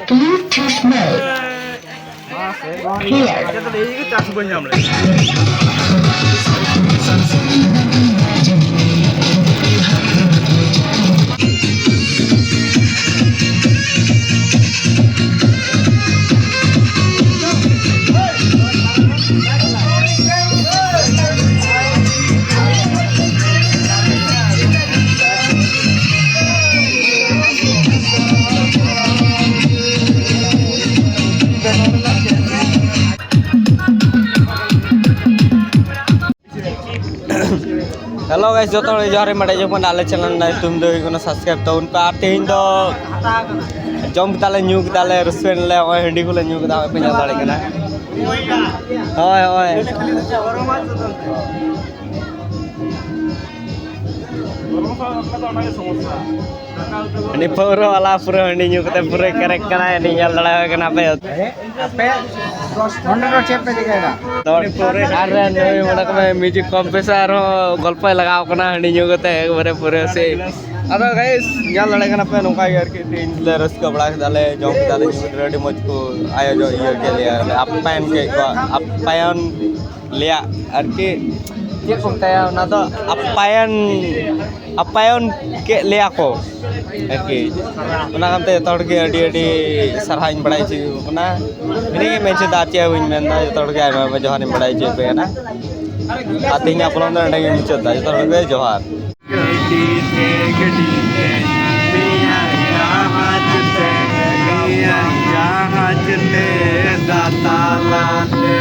Bluetooth mode. ᱪᱟᱥ ᱵᱟᱹᱧ ᱧᱟᱢ ᱞᱮᱫᱟ᱾ Hello guys, ᱡᱚᱛᱚ ᱦᱚᱲ ᱡᱚᱦᱟᱨ ᱤᱧ ᱵᱟᱲᱟᱭ ᱡᱚᱝ ᱠᱟᱱᱟ᱾ ᱟᱞᱮ channel ᱨᱮᱱᱟᱜ ᱧᱩᱛᱩᱢ ᱫᱚ ᱦᱩᱭᱩᱜ ᱠᱟᱱᱟ subscribe ᱛᱟᱵᱚᱱ ᱯᱮ᱾ ᱟᱨ ᱛᱮᱦᱮᱧ ᱫᱚ ᱡᱚᱢ ᱠᱮᱫᱟᱞᱮ, ᱧᱩ ᱠᱮᱫᱟᱞᱮ, ᱨᱟᱹᱥᱠᱟᱹᱭ ᱱᱟᱞᱮ, ᱱᱚᱜᱼᱚᱭ ᱦᱟᱺᱰᱤ ᱠᱚᱞᱮ ᱧᱩ ᱠᱮᱫᱟ, ᱱᱚᱜᱼᱚᱭ ᱯᱮ ᱧᱮᱞ ᱫᱟᱲᱮᱭᱟᱜ ᱠᱟᱱᱟ᱾ ᱦᱳᱭ, ᱦᱳᱭ᱾ ᱦᱟᱺᱰᱤ ᱯᱟᱹᱣᱨᱟᱹ ᱵᱟᱞᱟ ᱯᱩᱨᱟᱹ ᱦᱟᱺᱰᱤ ᱧᱩ ᱠᱟᱛᱮ ᱯᱩᱨᱟᱹ ᱠᱮᱨᱮᱠ ᱠᱟᱱᱟᱭ, ᱦᱟᱺᱰᱤ ᱧᱮᱞ ᱫᱟᱲᱮᱭᱟᱜ ᱠᱟᱱᱟ ᱯᱮ᱾ ᱟᱯᱮ ᱚᱸᱰᱮ ᱫᱚ ᱪᱮᱫ ᱯᱮ ᱪᱤᱠᱟᱹᱭᱮᱫᱟ? ᱟᱨ ᱱᱩᱭ ᱢᱚᱱᱮ ᱠᱟᱜ ᱢᱮ music ᱠᱚᱢ ᱯᱮᱥᱟ ᱟᱨᱦᱚᱸ ᱜᱚᱞᱯᱚᱭ ᱞᱟᱜᱟᱣ ᱠᱟᱱᱟ ᱦᱟᱺᱰᱤ ᱧᱩ ᱠᱟᱛᱮ ᱮᱠᱵᱟᱨᱮ ᱯᱩᱨᱟᱹ ᱥᱮ᱾ ᱟᱫᱚ guys, ᱧᱮᱞ ᱫᱟᱲᱮᱭᱟᱜ ᱠᱟᱱᱟ ᱯᱮ ᱱᱚᱝᱠᱟ ᱜᱮ ᱟᱨᱠᱤ ᱛᱮᱦᱮᱧ ᱞᱮ ᱨᱟᱹᱥᱠᱟᱹ ᱵᱟᱲᱟ ᱠᱮᱫᱟ ᱞᱮ, ᱡᱚᱢ ᱠᱮᱫᱟ ᱞᱮ, ᱧᱩ ᱠᱮᱫᱟ ᱞᱮ, ᱟᱹᱰᱤ ᱢᱚᱡᱽ ᱠᱚ ᱟᱭᱳ ᱡᱚ ᱤᱭᱟᱹ ᱠᱮᱫ ᱞᱮᱭᱟ, ᱟᱯᱮᱭᱟᱱ ᱠᱮᱫ ᱠᱚᱣᱟ, ᱟᱯᱮᱭᱟᱱ ᱞᱮᱭᱟ ᱟᱨᱠᱤ᱾ ᱪᱮᱫ ᱠᱚ ᱢᱮᱛᱟᱭᱟ ᱚᱱᱟ ᱫᱚ? ᱟᱯᱟᱭᱟᱱ, ᱟᱯᱟᱭᱚᱱ ᱠᱮᱫ ᱞᱮᱭᱟ ᱠᱚ ᱟᱨᱠᱤ᱾ ᱚᱱᱟ ᱠᱟᱱᱛᱮ ᱡᱚᱛᱚ ᱦᱚᱲ ᱜᱮ ᱟᱹᱰᱤ ᱟᱹᱰᱤ ᱥᱟᱨᱦᱟᱣ ᱤᱧ ᱵᱟᱲᱟᱭ ᱦᱚᱪᱚᱭᱮᱫ ᱠᱚ ᱠᱟᱱᱟ᱾ ᱤᱱᱟᱹᱜᱮ ᱢᱮᱱ ᱦᱚᱪᱚᱭᱮᱫᱟ, ᱟᱨ ᱪᱮᱫ ᱦᱚᱸ ᱵᱟᱹᱧ ᱢᱮᱱᱫᱟ᱾ ᱡᱚᱛᱚ ᱦᱚᱲ ᱜᱮ ᱟᱭᱢᱟ ᱟᱭᱢᱟ ᱡᱚᱦᱟᱨ ᱤᱧ ᱵᱟᱲᱟᱭ ᱦᱚᱪᱚᱭᱮᱫ ᱯᱮ ᱠᱟᱱᱟ᱾ ᱟᱨ ᱛᱮᱦᱮᱧᱟᱜ vlog ᱫᱚ ᱱᱚᱸᱰᱮ ᱜᱮ ᱢᱩᱪᱟᱹᱫ ᱫᱟ᱾ ᱡᱚᱛᱚ ᱦᱚᱲ ᱜᱮ ᱡᱚᱦᱟᱨ᱾ ᱜᱟᱹᱰᱤ ᱛᱮ, ᱜᱟᱹᱰᱤ ᱛᱮ, ᱢᱮᱭᱟᱝ ᱡᱟᱦᱟᱡᱽ ᱛᱮ, ᱢᱮᱭᱟᱝ ᱡᱟᱦᱟᱡᱽ ᱛᱮ, ᱫᱟᱛᱟᱞᱟ ᱛᱮ᱾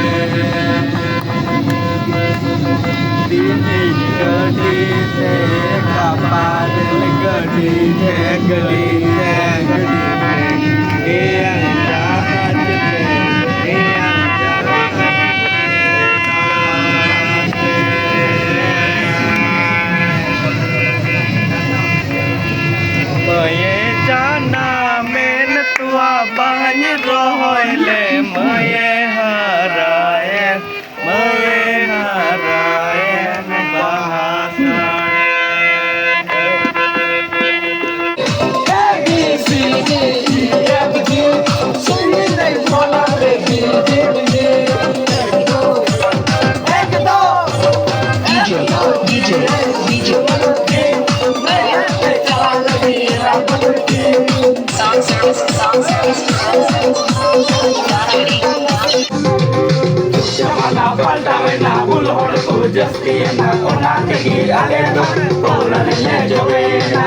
ᱛᱤᱦᱤᱧ ᱜᱟᱹᱰᱤ ᱛᱮ, ᱜᱟᱯᱟ ᱨᱮᱞ ᱜᱟᱹᱰᱤ ᱛᱮ, ᱜᱟᱹᱰᱤ ᱛᱮ, ᱜᱟᱹᱰᱤ ᱛᱮ, ᱢᱮᱭᱟᱝ ᱡᱟᱦᱟᱡᱽ ᱛᱮ, ᱢᱮᱭᱟᱝ ᱡᱟᱦᱟᱡᱽ ᱛᱮ᱾ ᱡᱟᱢᱟᱱᱟ ᱯᱟᱞᱴᱟᱣᱮᱱᱟ, ᱵᱩᱞ ᱦᱚᱲ ᱠᱚ ᱡᱟᱹᱥᱛᱤᱭᱮᱱᱟ, ᱚᱱᱟ ᱛᱮᱜᱮ ᱟᱞᱮ ᱫᱚ ᱯᱟᱹᱣᱨᱟᱹ ᱨᱮᱞᱮ ᱡᱚᱵᱮᱭᱮᱱᱟ᱾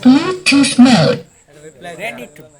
Bluetooth mode. Ready to